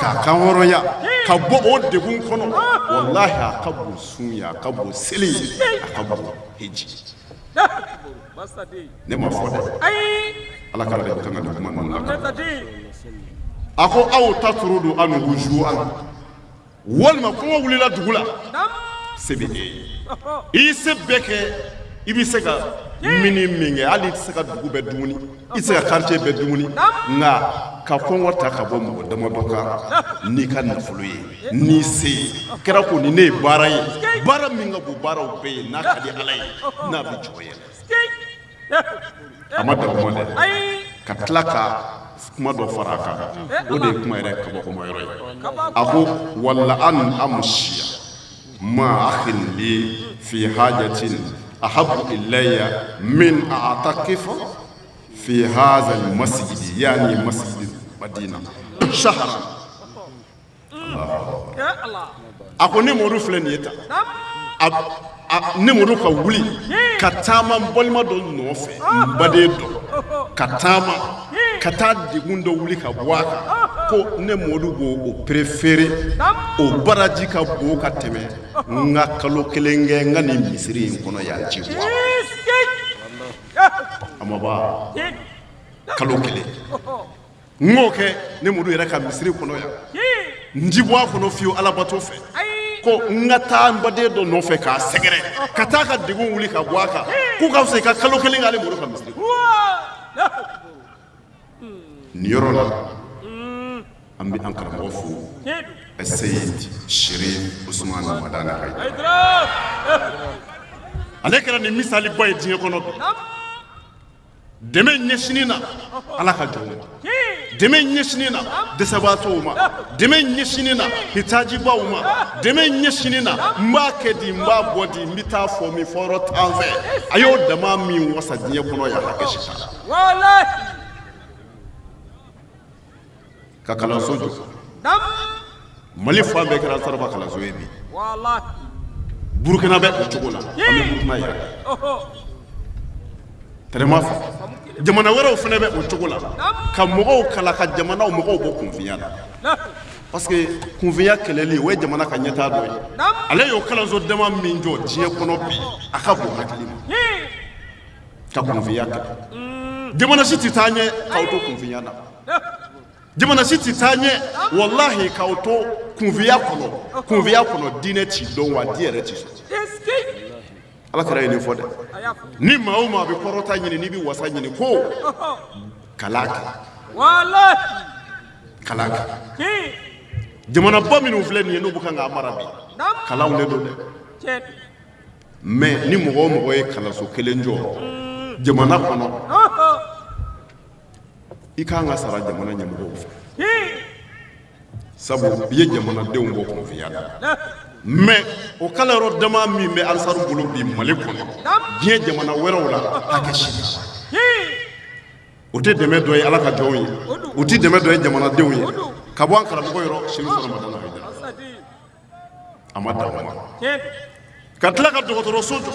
k'a kan hɔrɔnya ka bɔ o degun kɔnɔ, walahi a ka bon sun ye, a ka bon seli ye, a ka bon hiji. Ne ma fɔ dɛ, Ala kira de bɛ kan ka nin kuma ninnu lakale. A ko aw tatrudu anhu ju'an, walima kɔngɔ wulila dugu la, se bɛ e ye, i y'i se bɛɛ kɛ, i bɛ se ka mini min kɛ, hali i tɛ se ka dugu bɛɛ dumuni, i tɛ se ka quartier bɛɛ dumuni, nka ka kɔngɔ ta ka bɔ mɔgɔ damadɔ kan n'i ka nafolo ye, n'i se ye. Kira ko ni ne ye baara ye, baara min ka bon baaraw bɛɛ ye, n'a ka di Ala ye, n'a bɛ jɔ yɛlɛ. A ma dan o ma dɛ, ka tila ka kuma dɔ fara a kan, o de ye kuma yɛrɛ kabakoma yɔrɔ ye. A ko wala an amsiya Ma akhin li fi hajatin ahabbu ilayya min a'takifa fi hadha al-masjid, yani masjid Madina shahran. A ko ne Mɔdu filɛ nin ye tan, ne Mɔdu ka wuli ka taama n balima dɔ nɔfɛ, n baden dɔ, ka taama ka taa degun dɔ wuli ka bɔ a kan, ko ne Mɔdu b'o préféré, o baraji ka bon ka tɛmɛ n ka kalo kelen kɛ n ka nin misiri in kɔnɔ yan ci bɔ a ma ban kalo kelen n k'o kɛ ne Mɔdu yɛrɛ ka misiri kɔnɔ yan, n ti bɔ a kɔnɔ fiyewu alabato fɛ, ko n ka taa n baden dɔ nɔfɛ k'a sɛgɛrɛ ka taa ka degun wuli ka bɔ a kan, k'u ka fisa i ka kalo kelen k'ale Mɔdu ka misiri kɔnɔ. Nin yɔrɔ la an bɛ an karamɔgɔ fo, Seyid Sherif Usman Madani Hayidara. Ale kɛra nin misaliba ye diɲɛ kɔnɔ bi dɛmɛ ɲɛsinni na Ala ka jɔnw ma, dɛmɛ ɲɛsinni na dɛsɛbaatɔw ma, dɛmɛ ɲɛsinni na hitajibaw ma, dɛmɛ ɲɛsinni na n b'a kɛ di, n b'a bɔ di, n bɛ taa fɔ min fɔyɔrɔ t'an fɛ. A y'o dama min wasa diɲɛ kɔnɔ yan hakɛ si t'a la. Ka kalanso jɔ, Mali fan bɛɛ kɛra Ansar ka kalanso ye bi. Burukina bɛ o cogo la, an bɛ Burukina yɛrɛ tɛrɛma fɛ. Jamana wɛrɛw fana bɛ o cogo la, ka mɔgɔw kalan, ka jamanaw mɔgɔw bɔ kunfinya la, parce que kunfinya kɛlɛli o ye jamana ka ɲɛtaa dɔ ye. Ale y'o kalanso dama min jɔ diɲɛ kɔnɔ bi, a ka bon hakili ma ka kunfinya kɛlɛ. Jamana si tɛ taa ɲɛ k'aw to kunfinya na, jamana si tɛ taa ɲɛ walahi k'aw to kunfinya kɔnɔ. Kunfinya kɔnɔ diinɛ t'i dɔn wa di yɛrɛ t'i sɔrɔ. Ala kira ye nin fɔ dɛ. Ni maa o maa bɛ kɔrɔta ɲini, n'i bɛ wasa ɲini, ko kalan kɛ, kalan kɛ. Jamanaba minnu filɛ nin ye, n'u bɛ kan k'a mara bi, kalanw de don dɛ. Mais ni mɔgɔ o mɔgɔ ye kalanso kelen jɔ jamana kɔnɔ, i ka kan ka sara jamana ɲɛmɔgɔw fɛ, sabu i ye jamanadenw bɔ kunfinya la. Mais o kalanyɔrɔ dama min bɛ Ansaru bolo bi Mali kɔnɔ, diɲɛ jamana wɛrɛw la hakɛ si t'a la. O tɛ dɛmɛ dɔ ye Ala ka jɔnw ye, o tɛ dɛmɛ dɔ ye jamanadenw ye ka bɔ an karamɔgɔ yɔrɔ Sherif Madani Hayidara. A ma dan o ma, ka tila ka dɔgɔtɔrɔso jɔ.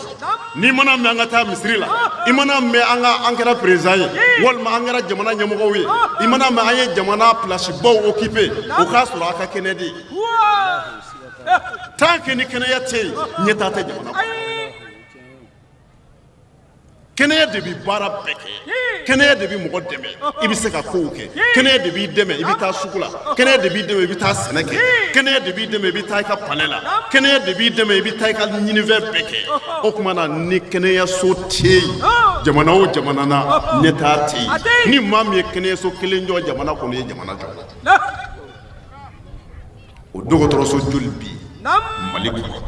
N'i mana mɛn an ka taa misiri la, i mana mɛn an ka an kɛra président ye walima an kɛra jamana ɲɛmɔgɔw ye, i mana mɛn an ye jamana pilasibaw occupé, o k'a sɔrɔ a ka kɛnɛ de. Tant que ni kɛnɛya tɛ yen, ɲɛtaa tɛ jamana kɔnɔ. Kɛnɛya de bɛ baara bɛɛ kɛ, kɛnɛya de bɛ mɔgɔ dɛmɛ i bɛ se ka kow kɛ, kɛnɛya de b'i dɛmɛ i bɛ taa sugu la, kɛnɛya de b'i dɛmɛ i bɛ taa sɛnɛ kɛ, kɛnɛya de b'i dɛmɛ i bɛ taa i ka palais la, kɛnɛya de b'i dɛmɛ i bɛ taa i ka ɲinifɛn bɛɛ kɛ. O tuma na ni kɛnɛyaso tɛ yen jamana o jamana na, ɲɛtaa tɛ yen. Ni maa min ye kɛnɛyaso kelen jɔ jamana kɔnɔ, i ye jamana jɔ. O dɔgɔtɔrɔso joli bi Mali kɔnɔ?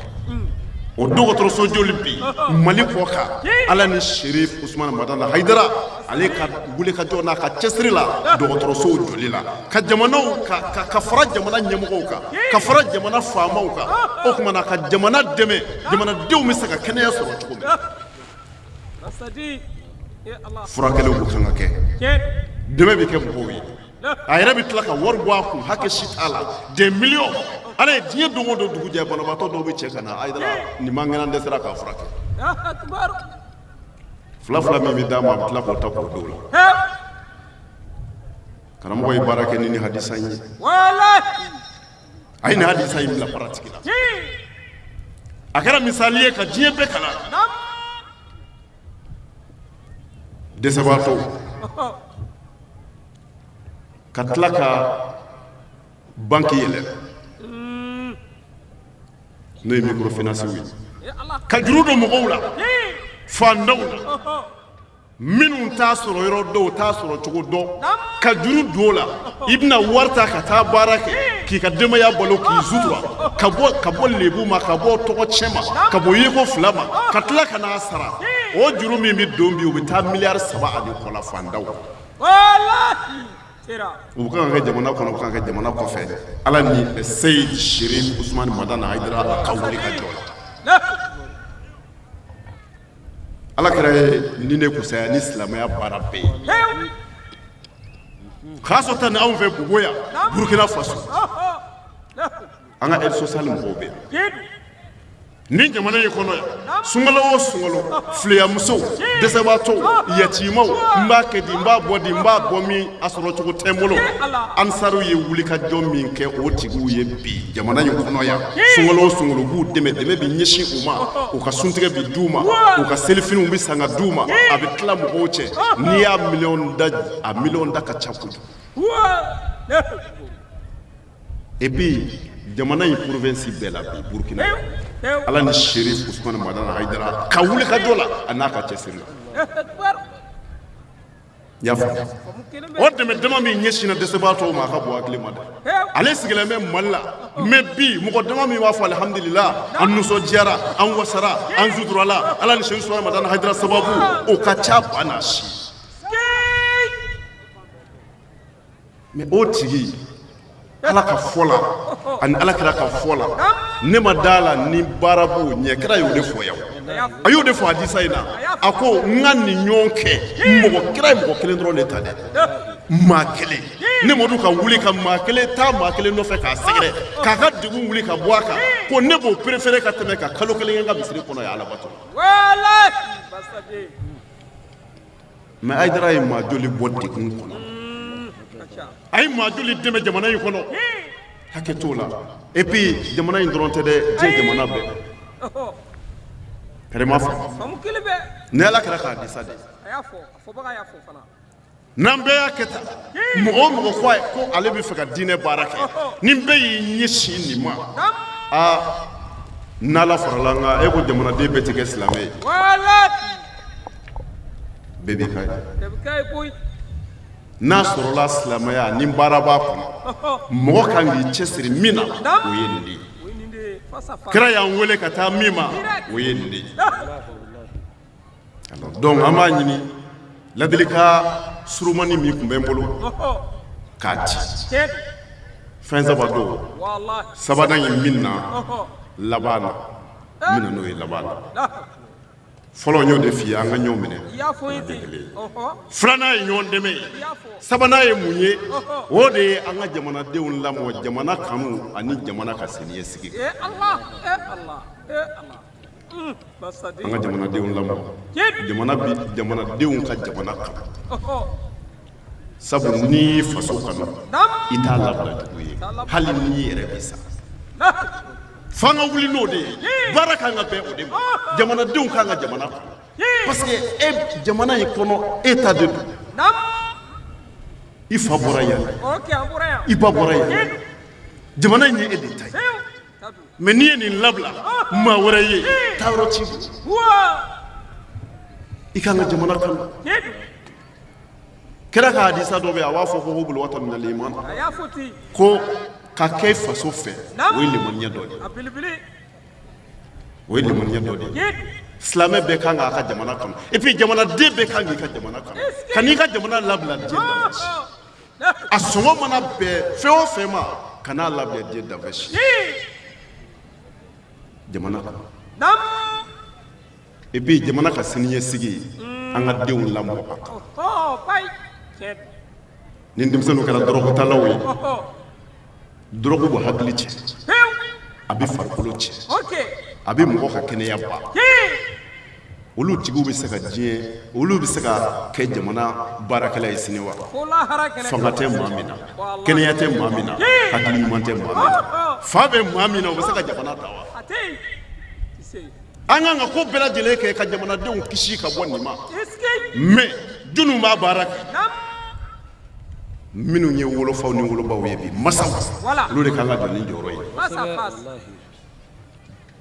O dɔgɔtɔrɔso joli bi Mali kɔ kan? Ala ni Sherif Usman Madani Hayidara, ale ka wulikajɔ n'a ka cɛsiri la dɔgɔtɔrɔsow jɔli la, ka jamanaw ka fara jamana ɲɛmɔgɔw kan, ka fara jamana faamaw kan, o tuma na ka jamana dɛmɛ, jamanadenw bɛ se ka kɛnɛya sɔrɔ cogo min. Furakɛliw bɛ kan ka kɛ, dɛmɛ bɛ kɛ mɔgɔw ye. A yɛrɛ bɛ tila ka wari bɔ a kun, hakɛ si t'a la, des millions. Ala ye diɲɛ don o don dugu jɛ, banabaatɔ dɔw bɛ cɛ ka na, Hayidara nin man kɛnɛ, an dɛsɛra k'a furakɛ. Fila fila min bɛ d'a ma, a bɛ tila k'o ta k'o don o la. Karamɔgɔ ye baara kɛ ni nin hadisa in ye, a ye nin hadisa in bila pratique la. A kɛra misali ye ka diɲɛ bɛɛ kalan. Dɛsɛbaatɔw ka tila ka banki yɛlɛ, n'o ye microfinance ye, ka juru don mɔgɔw la, fantanw na minnu t'a sɔrɔ yɔrɔ dɔn, t'a sɔrɔ cogo dɔn, ka juru don o la. I bɛna wari ta ka taa baara kɛ k'i ka denbaya balo, k'i sutura ka bɔ lebu ma, ka bɔ tɔgɔ cɛn ma, ka bɔ yeko fila ma, ka tila ka n'a sara. O juru min bɛ don bi, o bɛ taa miliyari 3 ani kɔ la fantanw. U bɛ kan ka kɛ jamana kɔnɔ, u bɛ kan ka kɛ jamana kɔfɛ. Ala ni Seyid Sherif Usumani Madani Hayidara ka wuli ka jɔ la. Ala kira ye nin de kusaya ni silamɛya baara bɛɛ ye, khasatan anw fɛ Bobo yan, Burukina Faso. An ka aide sociale mɔgɔw bɛ yan nin jamana in kɔnɔ yan. Sunkalo o sunkalo, fileyamusow, dɛsɛbaatɔw, yatiimaw, n b'a kɛ di, n b'a bɔ di, n b'a bɔ min, a sɔrɔ cogo tɛ n bolo. Ansaru ye wulikajɔ min kɛ o tigiw ye bi jamana in kɔnɔ yan, sunkalo o sunkalo b'u dɛmɛ, dɛmɛ bɛ ɲɛsin u ma, u ka suntigɛ bɛ d'u ma, u ka selifiniw bɛ san ka d'u ma, a bɛ tila mɔgɔw cɛ. N'i y'a miliyɔn da, a miliyɔn da ka ca kojugu. Et puis jamana in province bɛɛ la bi Burukina, Ala ni Sherif Usumani Madani Hayidara ka wuli ka jɔ la, a n'a ka cɛsiri la, i y'a faamu. O dɛmɛ dama min ɲɛsinna dɛsɛbaatɔw ma, a ka bon hakili ma dɛ. Ale sigilen bɛ Mali la, mais bi mɔgɔ dama min b'a fɔ alihamudulila, an nisɔndiyara, an wasara, an suturala, Ala ni Sherif Usumani Madani Hayidara sababu, o ka ca ba n'a si. Mais o tigi, Ala ka fɔ la ani Ala kira ka fɔ la, ne ma da la ni baara b'o ɲɛ. Kira y'o de fɔ yan, a y'o de fɔ hadisa in na. A ko n ka nin ɲɔgɔn kɛ mɔgɔ, kira ye mɔgɔ kelen dɔrɔn de ta dɛ, maa kelen. Ne Madu ka wuli ka maa kelen taa maa kelen nɔfɛ k'a sɛgɛrɛ, k'a ka degun wuli ka bɔ a kan, ko ne b'o préféré ka tɛmɛ ka kalo kelen kɛ n ka misiri kɔnɔ yan Ala bato. Mais Hayidara ye maa joli bɔ degun kɔnɔ? A ye maa joli dɛmɛ jamana in kɔnɔ? Hakɛ t'o la. Et puis jamana in dɔrɔn tɛ dɛ, diɲɛ jamana bɛɛ. Kɛrɛma fɔ ni Ala kɛra k'a disa de, n'an bɛɛ y'a kɛ tan, mɔgɔ o mɔgɔ ko ko ale bɛ fɛ ka diinɛ baara kɛ, ni bɛɛ y'i ɲɛsin nin ma, aa, n'Ala farala an kan, e ko jamanaden bɛɛ tɛ kɛ silamɛ ye, bɛɛ b'i ka ye. N'a sɔrɔla silamɛya ni baara b'a kɔnɔ, mɔgɔ kan k'i cɛsiri min na, o ye nin de ye. Kira y'an wele ka taa min ma, o ye nin de ye. Donc an b'a ɲini, ladilikan surumani min tun bɛ n bolo k'a di, fɛn saba don. Sabanan ye min na laban na, n bɛna n'o ye laban na. Fɔlɔ, n y'o de f'i ye, an ka ɲɔgɔn minɛ. Filanan ye ɲɔgɔn dɛmɛ ye. Sabanan ye mun ye? O de ye an ka jamanadenw lamɔ jamana kanu ani jamana ka siniɲɛsigi. An ka jamanadenw lamɔ jamana bi, jamanadenw ka jamana kanu, sabu n'i y'i faso kanu, i t'a labila jugu ye, hali n'i yɛrɛ bɛ sa. F'an ka wuli n'o de ye. Baara kan ka bɛn o de ma. Jamanadenw kan ka jamana kanu, parce que e jamana in kɔnɔ, e ta de don. I fa bɔra yan, i ba bɔra yan, jamana in ye e de ta ye. Mais n'i ye nin labila maa wɛrɛ ye, taayɔrɔ t'i bolo. I kan ka jamana kanu. Kira ka hadisa dɔ bɛ yen, a b'a fɔ ko hubbul watan minal iman, ko ka kɛ faso fɛ, o ye limaniya dɔ de ye, o ye limaniya dɔ de ye. Silamɛ bɛɛ kan k'a ka jamana kanu, et puis jamanaden bɛɛ kan k'i ka jamana kanu. Ka n'i ka jamana labila diɲɛ danfɛn si, a sɔngɔ mana bɛn fɛn o fɛn ma, kan'a labila diɲɛ danfɛn si, jamana kanu. Et puis jamana ka siniɲɛsigi, an ka denw lamɔ a kan. Ni denmisɛnninw kɛra dɔrɔgutalaw ye, dɔrɔgu bɛ hakili cɛ, a bɛ farikolo cɛ, a bɛ mɔgɔ ka kɛnɛya ban. Olu tigiw bɛ se ka diɲɛ, olu bɛ se ka kɛ jamana baarakɛla ye sini wa? Fanga tɛ maa min na, kɛnɛya tɛ maa min na, hakili ɲuman tɛ maa min na, fa bɛ maa min na, o bɛ se ka jamana ta wa? An kan ka ko bɛɛ lajɛlen kɛ ka jamanadenw kisi ka bɔ nin ma. Mais jɔnniw b'a baara kɛ? Minnu ye wolofaw ni wolobaw ye bi, masaw, olu de kan ka jɔ ni jɔyɔrɔ ye.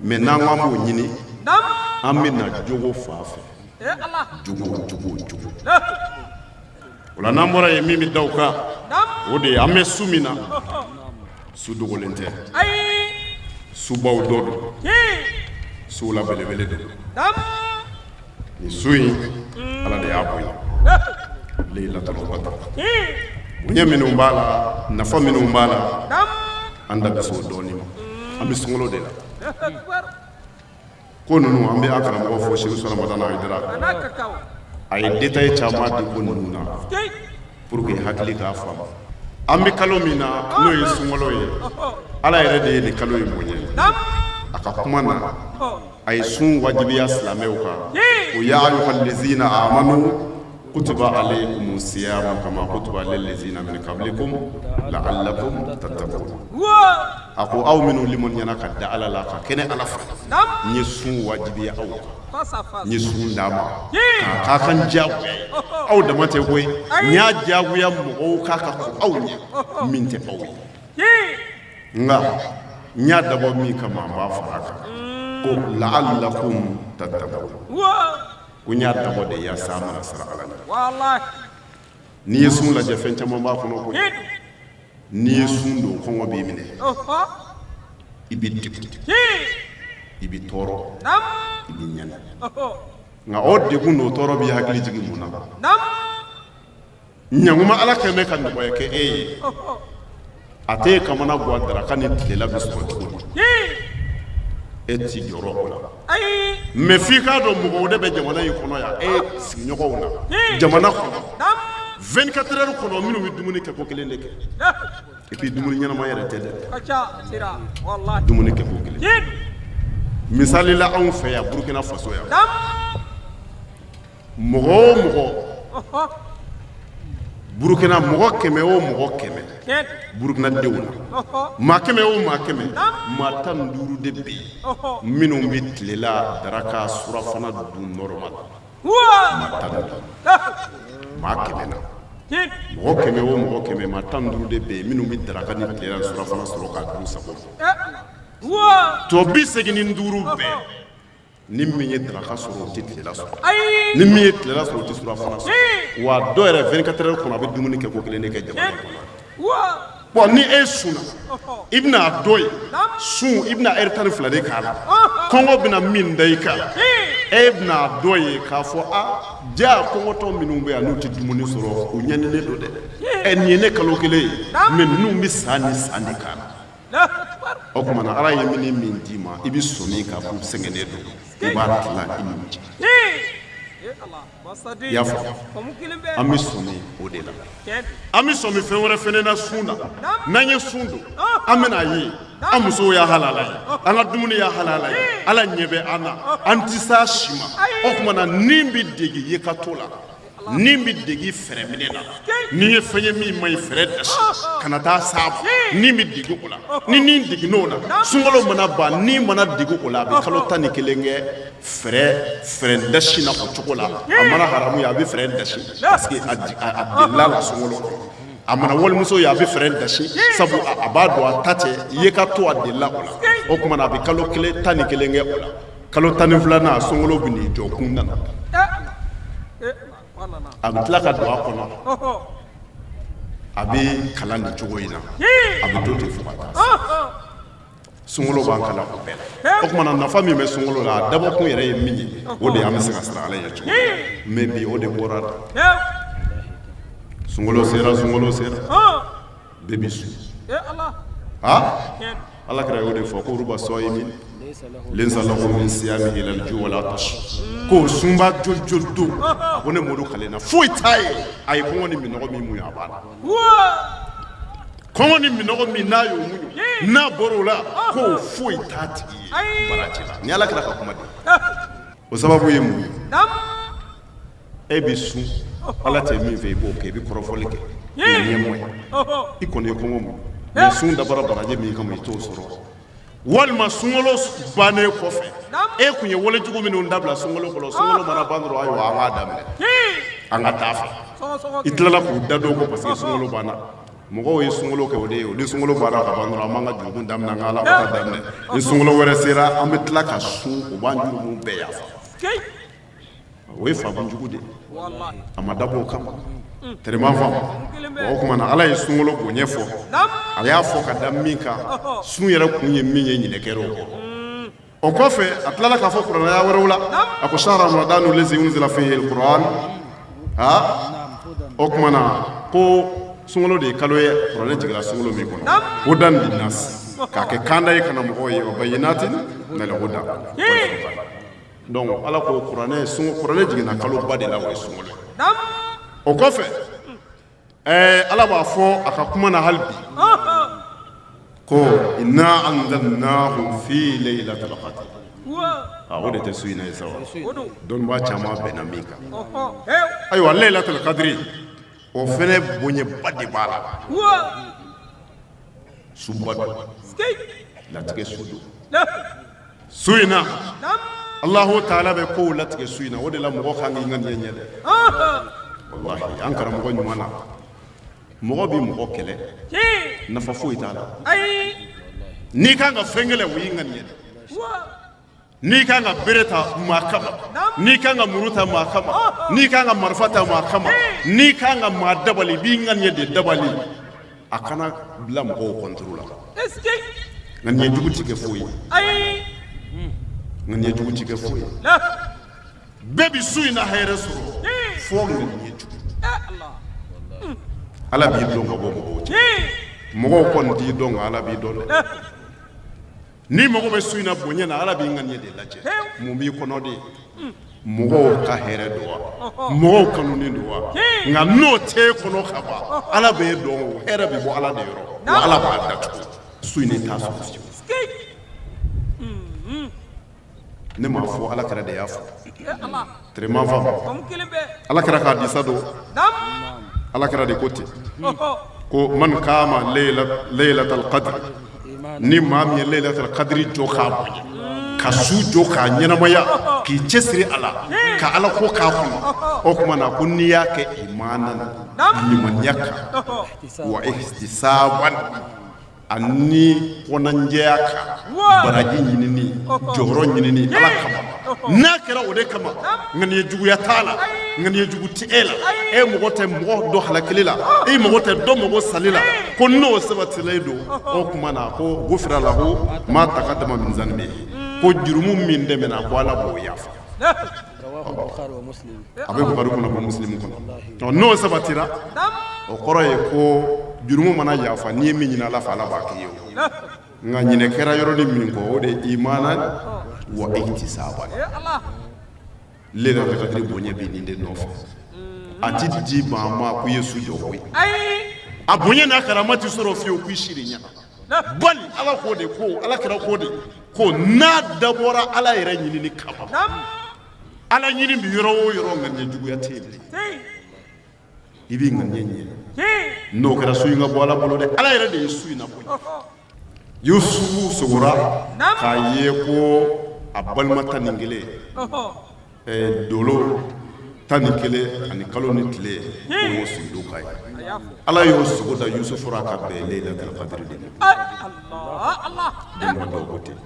Mais n'an ko an b'o ɲini, an bɛ na jogo fan fɛ, jogo, jogo, jogo. O la, n'an bɔra yen, min bɛ da o kan, o de ye an bɛ su min na, su dogolen tɛ, subaw dɔ don, suw la belebele de don. Nin su in, Ala de y'a bonya, Laylatul Qadr. Bonya minnu b'a la, nafa minnu b'a la, an da bɛ se o dɔɔni ma. An bɛ sunkalo de la. Ko ninnu, an bɛ an karamɔgɔ fo, Seku Usumani Madani Hayidara. A ye détail caman di ko ninnu na pour que hakili k'a faamu. An bɛ kalo min na, n'o ye sunkalo ye, Ala yɛrɛ de ye nin kalo in bonya. A ka kuma na, a ye sun wajibiya silamɛw kan o: ya ayuha lezina amanu kutiba alaykum siyamu kama kutiba alal lezina min qablikum la'allakum tattaqun. A ko aw minnu limaniyana ka da Ala la, ka kɛnɛ Ala fɛ, n ye sun wajibiya aw kan, n ye sun d'a ma k'a k'a kan diyagoya ye. Aw dama tɛ koyi, n y'a diyagoya mɔgɔw kan ka kɔn aw ɲɛ min tɛ aw ye, nka n y'a dabɔ min kama, n b'a fara a kan ko la'allakum tattaqun, ko n y'a dabɔ de yaasa a mana siran Ala ɲɛ. N'i ye sun lajɛ, fɛn caman b'a kɔnɔ koyi. N'i ye sun don, kɔngɔ b'i minɛ, i bɛ degun, i bɛ tɔɔrɔ, i bɛ ɲani. Nka o degun n'o tɔɔrɔ b'i hakili jigin mun na? Ɲankuma Ala kɛlen bɛ ka nɔgɔya kɛ e ye, a tɛ e kamana gan daraka ni tilela bɛ sɔrɔ cogo di, e ti jɔrɔ o la. Mais f'i k'a dɔn, mɔgɔw de bɛ jamana in kɔnɔ yan, e sigiɲɔgɔnw na jamana kɔnɔ, 24 heures kɔnɔ, minnu bɛ dumuni kɛ ko kelen de kɛ. Et puis dumuni ɲɛnama yɛrɛ tɛ dɛ, dumuni kɛ ko kelen. Misali la, anw fɛ yan, Burukina Faso yan, mɔgɔ o mɔgɔ Burukina, mɔgɔ 100 o mɔgɔ 100 Burukina denw na, maa 100 o maa 100, maa 15 de bɛ yen minnu bɛ tilela, daraka, surafana dun normal. Maa 15, maa 100 na, mɔgɔ 100 o mɔgɔ 100, maa 15 de bɛ yen minnu bɛ daraka ni tilela, surafana sɔrɔ k'a dun sago ma. Tɔ 85 bɛɛ, ni min ye daraka sɔrɔ, o tɛ tilela sɔrɔ, ni min ye tilela sɔrɔ, o tɛ surafana sɔrɔ. Wa dɔw yɛrɛ, 24 heures kɔnɔ, a bɛ dumuni kɛ ko kelen de kɛ jamana kɔnɔ. Bon, ni e sunna, i bɛna a dɔ ye sun, i bɛna heure 12 de k'a la, kɔngɔ bɛna min da i kan, e bɛna a dɔ ye k'a fɔ: a ja, kɔngɔtɔ minnu bɛ yan, n'u tɛ dumuni sɔrɔ, u ɲaninen don dɛ. Ɛ, nin ye ne kalo kelen ye, mais ninnu bɛ san ni san de k'a la. O tuma na, Ala ye min min d'i ma, i bɛ sɔmi k'a fɔ sɛgɛnnen don, i b'a tila i n'u cɛ. I y'a faamu? An bɛ sɔmi o de la. An bɛ sɔmi fɛn wɛrɛ fɛnɛ na sun na. N'an ye sun don, an bɛna ye an musow y'a halala ye, an ka dumuni y'a halala ye, Ala ɲɛ bɛ an na, an tɛ s'a si ma. O tuma na, ni bɛ degi ye ka to la, ni bɛ degi fɛrɛ minɛ na. N'i ye fɛn ye min ma ɲi, fɛrɛ dasi kana taa s'a ma. Ni bɛ degi o la, ni ni degin'o la, sunkalo mana ban, ni mana degi o la, a bɛ kalo 11 kɛ fɛrɛ fɛrɛ dasi na o cogo la. A mana haramu ye, a bɛ fɛrɛ dasi parce que a delila la sunkalo kɔnɔ. A mana walimuso ye, a bɛ fɛrɛ dasi, sabu a b'a dɔn a ta tɛ ye ka to, a delila o la. O tuma na, a bɛ kalo kelen 11 kɛ o la. Kalo 12nan, sunkalo bɛ n'i jɔ kun nana, a bɛ tila ka don a kɔnɔ, a bɛ kalan nin cogo in na, a bɛ to ten fo ka taa se. Sunkalo b'an kalan o bɛɛ la. O tuma na, nafa min bɛ sunkalo la, a dabɔkun yɛrɛ ye min ye, o de ye an bɛ se ka siran Ala ɲɛ cogo min. Mais bi, o de bɔra la. Sunkalo sera, sunkalo sera, bɛɛ bɛ sun. Ha, Ala kira y'o de fɔ ko ruba sɔyimin laysa lahu min siyamihi illa al-ju wal atash. Ko sunba joli joli don, a ko ne Madu kalenna, foyi t'a ye, a ye kɔngɔ ni minɔgɔ min muɲu, a b'a la. Kɔngɔ ni minɔgɔ min n'a y'o muɲu, n'a bɔr'o la, k'o foyi t'a tigi ye baraji la. Ni Ala kira ka kuma de. O sababu ye mun ye? E bɛ sun, Ala tɛ min fɛ, i b'o kɛ, i bɛ kɔrɔfɔli kɛ, ɲɛmɔgɔ ye, i kɔni ye kɔngɔ muɲu, mais sun dabɔra baraji min kama, i t'o sɔrɔ. Walima sunkalo bannen kɔfɛ, e kun ye walejugu minnu dabila sunkalo kɔnɔ, sunkalo mana ban dɔrɔn, ayiwa, an k'a daminɛ, an ka taa fɛ, i tilala k'u da dɔw ko parce que sunkalo banna. Mɔgɔw ye sunkalo kɛ o de ye. Ni sunkalo banna ka ban dɔrɔn, an b'an ka jurumu daminɛ, an ka Ala ta daminɛ. Ni sunkalo wɛrɛ sera, an bɛ tila ka sun, o b'an jurumu bɛɛ yafa. O ye faamu jugu de ye, a ma dabɔ o kama. Tɛrɛman faamu. O tuma na, Ala ye sunkalo bonya fɔ, a y'a fɔ ka da min kan, sun yɛrɛ kun ye min ye, ɲinɛ kɛra o kɔ. O kɔfɛ, a tilala k'a fɔ kuranɛ wɛrɛw la, a ko shahru ramadanu lazi unzila fihi alquran. Ha, o tuma na ko Sunkalo de ye kalo ye, kuranɛ jiginna sunkalo min kɔnɔ, hudan linnas, k'a kɛ kanda ye ka na mɔgɔw ye, wa bayyinatin minal huda. Donc ala ko kuranɛ sun, kuranɛ jiginna kaloba de la, o ye sunkalo ye. O kɔfɛ ala b'a fɔ a ka kuma na hali bi ko inna anzalnahu fi laylatil qadr. A o de tɛ su in na ye sa wa, dɔnnibaa caman bɛnna min kan. Ayiwa, laylatil qadri, o fɛnɛ bonyaba de b'a la. Suba don, latigɛ su don. Su in na, Alahu taala bɛ kow latigɛ su in na. O de la mɔgɔ kan k'i ŋaniya ɲɛ dɛ. Walahi, an karamɔgɔ ɲuman na, mɔgɔ bɛ mɔgɔ kɛlɛ, nafa foyi t'a la. N'i kan ka fɛn kɛlɛ, o y'i ŋaniya dɛ. N'i kan ka bere ta maa kama, n'i kan ka muru ta maa kama, n'i kan ka marifa ta maa kama, n'i kan ka maa dabali, i b'i ŋaniya de dabali, a kana bila mɔgɔw contre la. Ŋaniya jugu ti kɛ foyi ye, ŋaniya jugu ti kɛ foyi ye. Bɛɛ bi su in na hɛrɛ sɔrɔ fo ŋaniya jugu. Ala b'i dɔn ka bɔ mɔgɔw cɛ. Mɔgɔw kɔni t'i dɔn, nka Ala b'i dɔn dɛ. N'i mago bɛ su in na bonya na, Ala b'i ŋaniya de lajɛ. Mun b'i kɔnɔ de? Mɔgɔw ka hɛrɛ don wa, mɔgɔw kanunen don wa? Nka n'o t'e kɔnɔ ka ban, Ala b'e dɔn. O hɛrɛ bɛ bɔ Ala de yɔrɔ, wa Ala b'a datugu. Su in t'a sɔrɔ fiyewu. Ne m'a fɔ, Ala kira de y'a fɔ. Tɛrɛman faamu, Ala kira k'a disa don. Ala kira de ko ten ko man kama laylatal qadr, ni maa min ye laylatal qadri jɔ k'a bonya, ka su jɔ k'a ɲɛnamaya, k'i cɛsiri a la, ka Ala ko k'a kɔnɔ, o tuma na ko n'i y'a kɛ imanan, limaniya kan, wa ihtisaban, ani kɔnɔnjɛya kan, baraji ɲinini, jɔyɔrɔ ɲinini Ala kama, n'a kɛra o de kama, ŋaniya juguya t'a la, ŋaniya jugu tɛ e la, e mago tɛ mɔgɔ dɔ halakili la, e mago tɛ dɔ mago sali la, ko n'o sabatilen don, o tuma na ko gufira lahu ma taqaddama min zanbihi, ko jurumu min tɛmɛna, ko Ala b'o yafa. A bɛ Bukari kɔnɔ, bɔ Musilimu kɔnɔ. N'o sabatira, o kɔrɔ ye ko jurumu mana yafa, n'i ye min ɲini Ala fɛ, Ala b'a k'i ye. O nka ɲinɛ kɛra yɔrɔ ni min kɔ, o de ye imanan wa ihtisaban. Laylatul qadri bonya bɛ nin de nɔfɛ. A ti di maa ma ko i ye su jɔ koyi. A bonya n'a karama ti sɔrɔ fiyewu ko i si de ɲɛna. Bali Ala k'o de ko, Ala kira k'o de ko, n'a dabɔra Ala yɛrɛ ɲinini kama, Ala ɲini bɛ yɔrɔ o yɔrɔ, ŋaniya juguya tɛ yen bilen. I b'i ŋaniya ɲɛ. N'o kɛra, su in ka bɔ Ala bolo dɛ. Ala yɛrɛ de ye su in nabɔ. Yusufu sogora k'a ye ko a balima 11, dolo 11 ani kalo ni tile, o y'o sujudu k'a ye. Ala y'o sogo da Yusufu ra ka bɛn laylatul qadri de ma. Dɔnniba dɔw ko ten,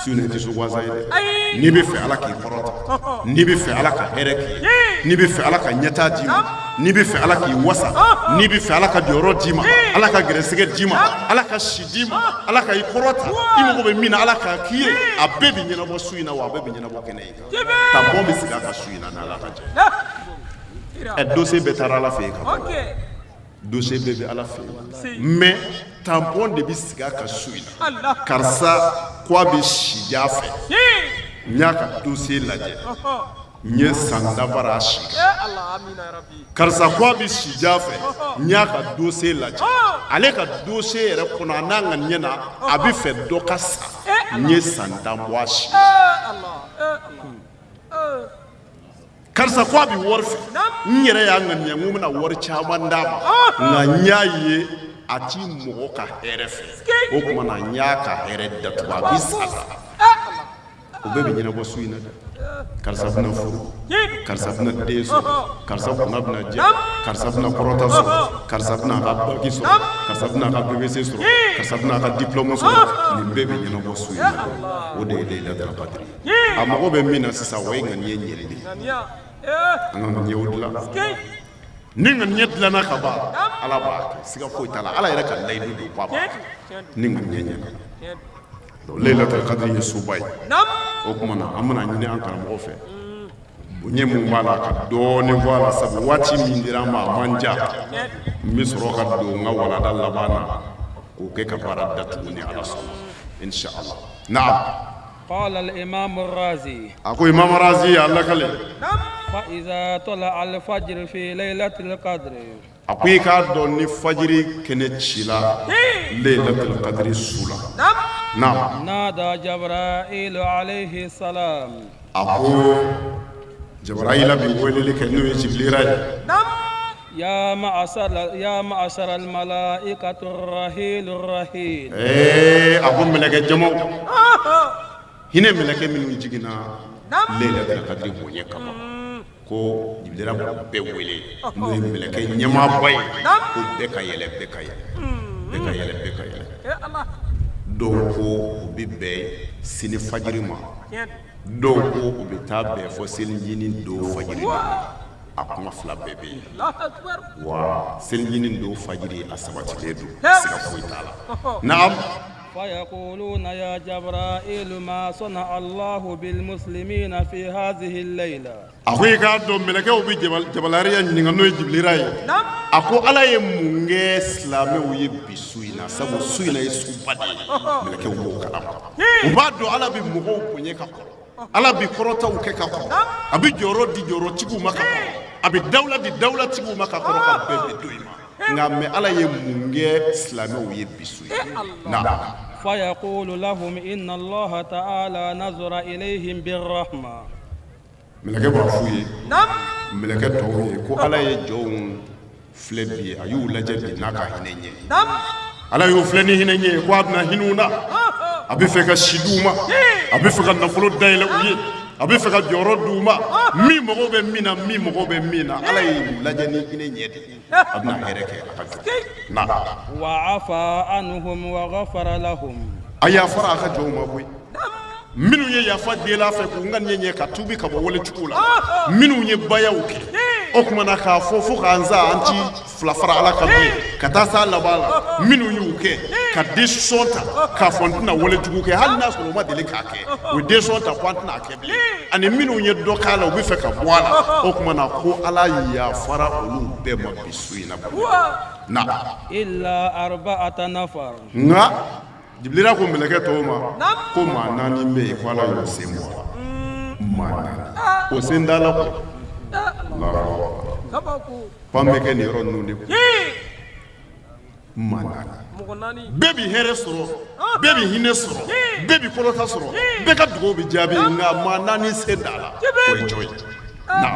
su in tɛ su gansan ye dɛ. N'i bɛ fɛ Ala k'i kɔrɔta, n'i bɛ fɛ Ala ka hɛrɛ k'i ye, n'i bɛ fɛ Ala ka ɲɛtaa d'i ma, n'i bɛ fɛ Ala k'i wasa, n'i bɛ fɛ Ala ka jɔyɔrɔ d'i ma, Ala ka gɛrɛsɛgɛ d'i ma, Ala ka si d'i ma, Ala ka i kɔrɔta, i mago bɛ min na, Ala k'a k'i ye, a bɛɛ bɛ ɲɛnabɔ su in na, wa a bɛɛ bɛ ɲɛnabɔ kɛnɛ in kan. Tampon bɛ sigi a kan su in na n'Ala ka jɛ. Ɛ, dossier bɛɛ taara Ala fɛ yen ka ban, dossier bɛɛ bɛ Ala fɛ yen, mais tampon de bɛ sigi a kan su in na. Karisa ko a bɛ sija fɛ, n y'a ka dossier lajɛ, n ye san tan fara a si kan. Karisa ko a bɛ sija fɛ, n y'a ka dossier lajɛ, ale ka dossier yɛrɛ kɔnɔ, a n'a ŋaniya na, a bɛ fɛ dɔ ka sa, n ye san 10 bɔ a si la. Karisa ko a bɛ wari fɛ, n yɛrɛ y'a ŋaniya n ko n bɛna wari caman d'a ma, nka n y'a ye a ti mɔgɔ ka hɛrɛ fɛ, o tuma na n y'a ka hɛrɛ datugu, a bɛ sa la. O bɛɛ bɛ ɲɛnabɔ su in na dɛ. Karisa bɛna furu, karisa bɛna den sɔrɔ, karisa kunna bɛna diya, karisa bɛna kɔrɔta sɔrɔ, karisa bɛna a ka baki sɔrɔ, karisa bɛna a ka BEPC sɔrɔ, karisa bɛna a ka diplôme sɔrɔ. Nin bɛɛ bɛ ɲɛnabɔ su in na dɛ. O de ye laylatul qadri ye. A mago bɛ min na sisan, o ye ŋaniya ɲɛli de ye. An ka ŋaniyaw dilan. Ni ŋaniya dilanna ka ban, Ala b'a kɛ, siga foyi t'a la. Ala yɛrɛ ka layidu don ko a b'a kɛ ni ŋaniya ɲɛna. Donc laylatul qadri ye suba ye. O tuma na, an bɛna ɲini an karamɔgɔ fɛ. Bonya mun b'a la, ka dɔɔnin fɔ a la, sabu waati min dira an ma, a man jan. N bɛ sɔrɔ ka don n ka walada laban na k'o kɛ ka baara datugu ni Ala sɔnna, inshallah. Naam. قال الإمام الرازي A ko Imam Razi y'a lakale. فإذا طلع الفجر في ليلة القدر A ko i k'a dɔn ni fajiri kɛnɛ cila Laylatul Qadri su la, naam, نادى جبرائيل عليه السلام a ko Jabarayila bi weleli kɛ, n'o ye Jibilira ye. يا معشر يا معشر الملائكة الرحيل الرحيل Ee, a ko mɛlɛkɛ jamaw, hinɛ mɛlɛkɛ minnu jiginna Laylatul Qadri bonya kama, ko Jibilira b'u bɛɛ wele, n'o ye mɛlɛkɛ ɲɛmaaba ye, ko bɛɛ ka yɛlɛ, bɛɛ ka yɛlɛ, bɛɛ ka yɛlɛ, bɛɛ ka yɛlɛ. Dɔw ko u bɛ bɛn sini fajiri ma, dɔw ko u bɛ taa bɛn fɔ selicinin don fajiri ma. A kuma fila bɛɛ bɛ yen wa, selicinin don fajiri, a sabatilen don, siga foyi t'a la. Naam. فيقولون يا جبرائيل ما صنع الله بالمسلمين في هذه الليلة A ko i k'a dɔn mɛlɛkɛw bɛ jabalariya ɲininka, n'o ye Jibilira ye. A ko Ala ye mun kɛ silamɛw ye bi su in na? Sabu su in na ye suba de ye, mɛlɛkɛw b'o kalama. U b'a dɔn Ala bɛ mɔgɔw bonya ka kɔrɔ, Ala bɛ kɔrɔtaw kɛ ka kɔrɔ, a bɛ jɔyɔrɔ di jɔyɔrɔtigiw ma ka kɔrɔ, a bɛ dawula di dawulatigiw ma ka kɔrɔ, ka bɛn bɛ don in ma. Nka mɛ Ala ye mun kɛ silamɛw ye bi su in na? فيقول لهم إن الله تعالى نظر إليهم بالرحمة Mɛlɛkɛ b'a f'u ye, mɛlɛkɛ tɔw ye, ko Ala ye jɔnw filɛ bi, a y'u lajɛ bi n'a ka hinɛ ɲɛ ye. Ala y'u filɛ ni hinɛ ɲɛ ye, ko a bɛna hinɛ u na, a bɛ fɛ ka si d'u ma, a bɛ fɛ ka nafolo dayɛlɛ u ye, a bɛ fɛ ka jɔyɔrɔ d'u ma, min mago bɛ min na, min mago bɛ min na. Ala y'u lajɛ ni hinɛ ɲɛ de ye, a bɛna hɛrɛ kɛ a ka jɔn na. وعفى عنهم وغفر لهم A yafara a ka jɔnw ma koyi. Minnu ye yafa deli a fɛ k'u ka ɲɛ ɲɛ ka tubi ka bɔ walejugu la, minnu ye bayaw kɛ, o tuma na k'a fɔ fo k'an sa, an ti fila fara Ala kan bilen ka taa s'a laban la, minnu y'u kɛ ka décision ta k'a fɔ n tɛna walejugu kɛ, hali n'a sɔrɔ u ma deli k'a kɛ, u ye décision ta ko an tɛna a kɛ bilen, ani minnu ye dɔ k'a la, u bɛ fɛ ka bɔ a la, o tuma na ko Ala yafara olu bɛɛ ma bi su in na na. إلا أربعة نفر Nka Jibilira ko mɛlɛkɛ tɔw ma ko maa naani bɛ yen, ko Ala y'o sen bɔ a la. Maa naani o sen da la ko Allahu akbar. Pan bɛ kɛ nin yɔrɔ ninnu de kun. Maa naani, bɛɛ bi hɛrɛ sɔrɔ, bɛɛ bi hinɛ sɔrɔ, bɛɛ bi kɔrɔta sɔrɔ, bɛɛ ka dugawu bi jaabi, nka maa naani sen da la, o ye jɔn ye na?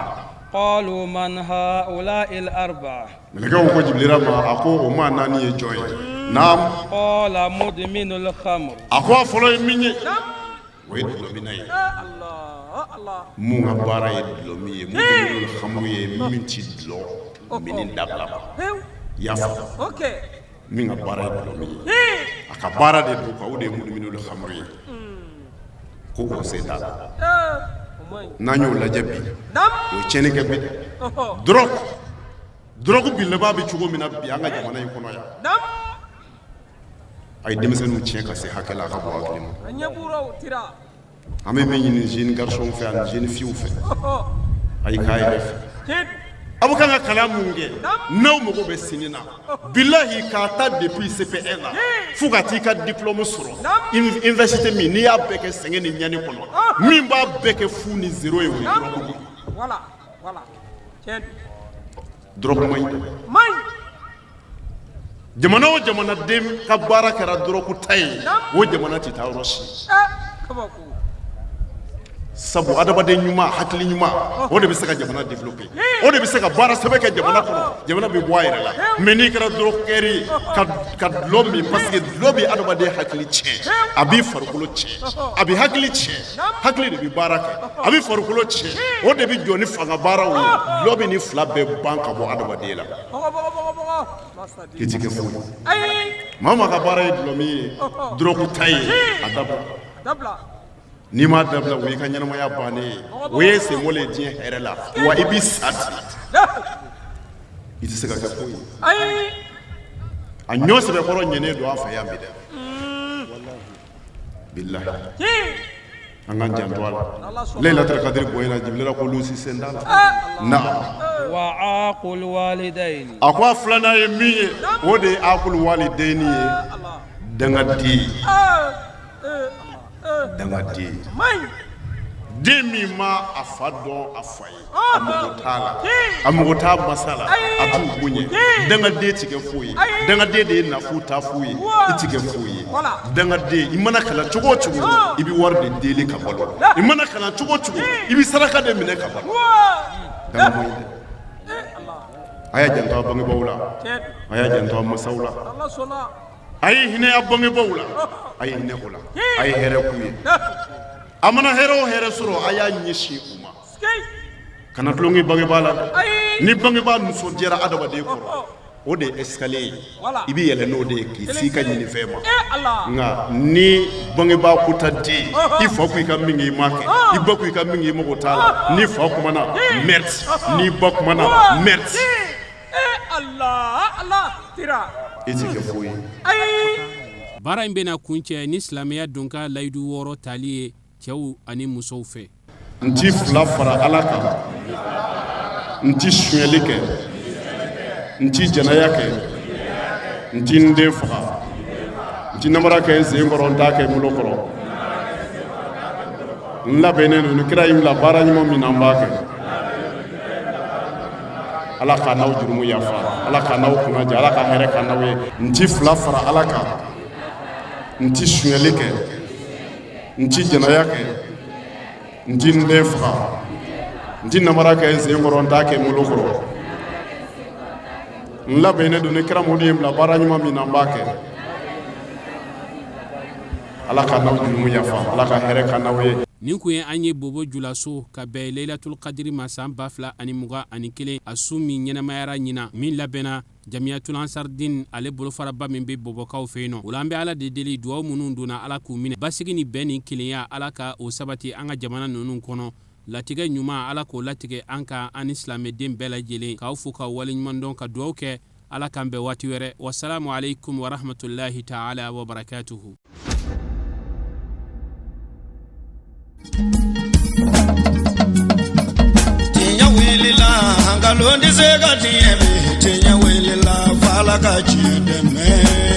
قالوا من هؤلاء الأربعة؟ Mɛlɛkɛw ko Jibilira ma, a ko o maa naani ye jɔn ye? Naam. قال مدمن الخمر A ko a fɔlɔ ye min ye, o ye dulɔminna ye, mun ka baara ye dulɔ min ye, mun bɛ hamu ye, min ti dulɔ minni dabila ma, i y'a faamu, min ka baara ye dulɔ min ye, a ka baara de don quoi, o de ye mudminul hamru ye, ko o sen t'a la. N'an y'o lajɛ bi, o ye tiɲɛni kɛ bi dɛ. Drogue bi laban bɛ cogo min na bi an ka jamana in kɔnɔ yan, a ye denmisɛnninw tiɲɛ ka se hakɛ la, a ka bɔ hakili ma. An bɛ min ɲini jeune garçon fɛ ani jeune fille fɛ, a y'i k'a yɛrɛ fɛ. Aw bɛ kan ka kalan mun kɛ, n'aw mago bɛ sini na, bilahi, k'a ta depuis CP1 na fo ka t'i ka diplôme sɔrɔ université min, n'i y'a bɛɛ kɛ sɛgɛn ni ɲani kɔnɔ, min b'a bɛɛ kɛ fu ni zéro ye, o ye drogue ye. Drogue man ɲi dɛ. Jamana o jamanaden ka baara kɛra drogue ta ye, o jamana tɛ taa yɔrɔ si. Sabu adamaden ɲuman, hakili ɲuman, o de bɛ se ka jamana développer, o de bɛ se ka baara sɛbɛ kɛ jamana kɔnɔ, jamana bɛ bɔ a yɛrɛ la. Mais n'i kɛra drogueur ye ka dulɔ min, parce que dulɔ bɛ adamaden hakili tiɲɛ, a b'i farikolo tiɲɛ, a bɛ hakili tiɲɛ, hakili de bɛ baara kɛ, a bɛ farikolo tiɲɛ, o de bɛ jɔ ni fanga baaraw ye. Dulɔ bɛ ni fila bɛɛ ban ka bɔ adamaden la, k'i ti kɛ foyi. Maa o maa ka baara ye dulɔ min ye, drogue ta ye, a dabila. N'i m'a dabila, o y'i ka ɲɛnamaya bannen ye, o ye senbɔlen ye diɲɛ hɛrɛ la wa, i b'i sa ten, i tɛ se ka kɛ foyi ye. A ɲɔ sɛbɛkɔrɔ ɲɛnen don an fɛ yan bi dɛ, bilahi. An k'an janto a la. Laylatul Qadr bonyana, Jibirila ko lusi sen t'a la. Naam. وعاق الوالدين. A ko a filanan ye min ye, o de ye عاق الوالدين ye, dangaden, dangaden, den min ma a fa dɔn a fa ye, a mago t'a la, a mago t'a masa la, a t'u bonya. Dangaden ti kɛ foyi ye. Dangaden de ye nafu ta fu ye, i ti kɛ foyi ye. Dangaden, i mana kalan cogo o cogo, i bɛ wari de deli ka balo. I mana kalan cogo o cogo, i bɛ saraka de minɛ ka balo. Danga man ɲi dɛ. A y'a janto a bangebaaw la, a y'a janto a masaw la, a ye hinɛ a bangebaaw la, a ye hinɛ o la, a ye hɛrɛ k'u ye. A mana hɛrɛ o hɛrɛ sɔrɔ, a y'a ɲɛsin u ma. Kana tulonkɛ bangebaa la dɛ. Ni bangebaa nisɔndiyara adamaden kɔrɔ, o de ye escalier ye, i bɛ yɛlɛ n'o de ye k'i s'i ka ɲinifɛn ma. Nka ni bangebaa ko ta den, i fa ko i ka min kɛ, i m'a kɛ, i ba ko i ka min kɛ, i mago t'a la. Ni fa kumana, merde. Ni ba kumana, merde. I ti kɛ foyi ye. Baara in bɛna kuncɛ ni silamɛya donka layidu 6 tali ye cɛw ani musow fɛ. N ti fila fara Ala kan, n ti sonyɛli kɛ, n ti jɛnɛya kɛ, n ti n den faga, n ti namara kɛ n sen kɔrɔ, n t'a kɛ n bolo kɔrɔ. N labɛnnen don, ni kira ye n bila baara ɲuman min na, n b'a kɛ. Ala k'a n'aw jurumu yafa, Ala k'a n'aw kunna diya, Ala ka hɛrɛ k'an n'aw ye. N ti fila fara Ala kan, n ti sonyɛli kɛ, n ti jɛnɛya kɛ, n ti n den faga, n ti namara kɛ n sen kɔrɔ, n t'a kɛ n bolo kɔrɔ. N labɛnnen don, ni kira Mamadu ye n bila baara ɲuman min na, n b'a kɛ. Ala k'a n'aw jurumu yafa, Ala ka hɛrɛ k'an n'aw ye. Nin kun ye an ye Bobo Julaso ka bɛn Leilatul Kadiri ma san 2021, a su min ɲɛnamayara ɲinan, min labɛnna Jamiyatul Ansardin ale bolofaraba min bɛ Bobokaw fɛ yen nɔ. O la, an bɛ Ala de deli, dugawu minnu donna, Ala k'u minɛ. Basigi ni bɛn ni kelenya, Ala ka o sabati an ka jamana ninnu kɔnɔ. Latigɛ ɲuman, Ala k'o latigɛ an kan, an ni silamɛden bɛɛ lajɛlen. K'aw fo k'aw waleɲuman dɔn, ka dugawu kɛ. Ala k'an bɛn waati wɛrɛ. Wasalamu aleykum warahmatulahi taala wabarakatuhu. Tiɲɛ wulila, nkalon tɛ se ka tiɲɛ bi. Tiɲɛ wulila, f'Ala ka tiɲɛ dɛmɛ.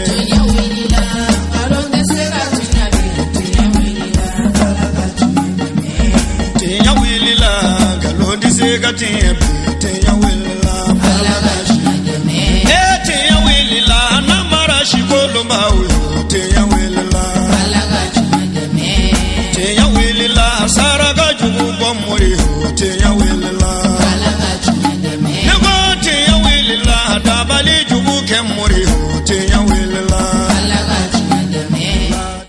Tiɲɛ wulila, nkalon tɛ se ka tiɲɛ bi. Tiɲɛ wulila, f'Ala ka tiɲɛ dɛmɛ. Tiɲɛ wulila, nkalon tɛ se ka tiɲɛ bi.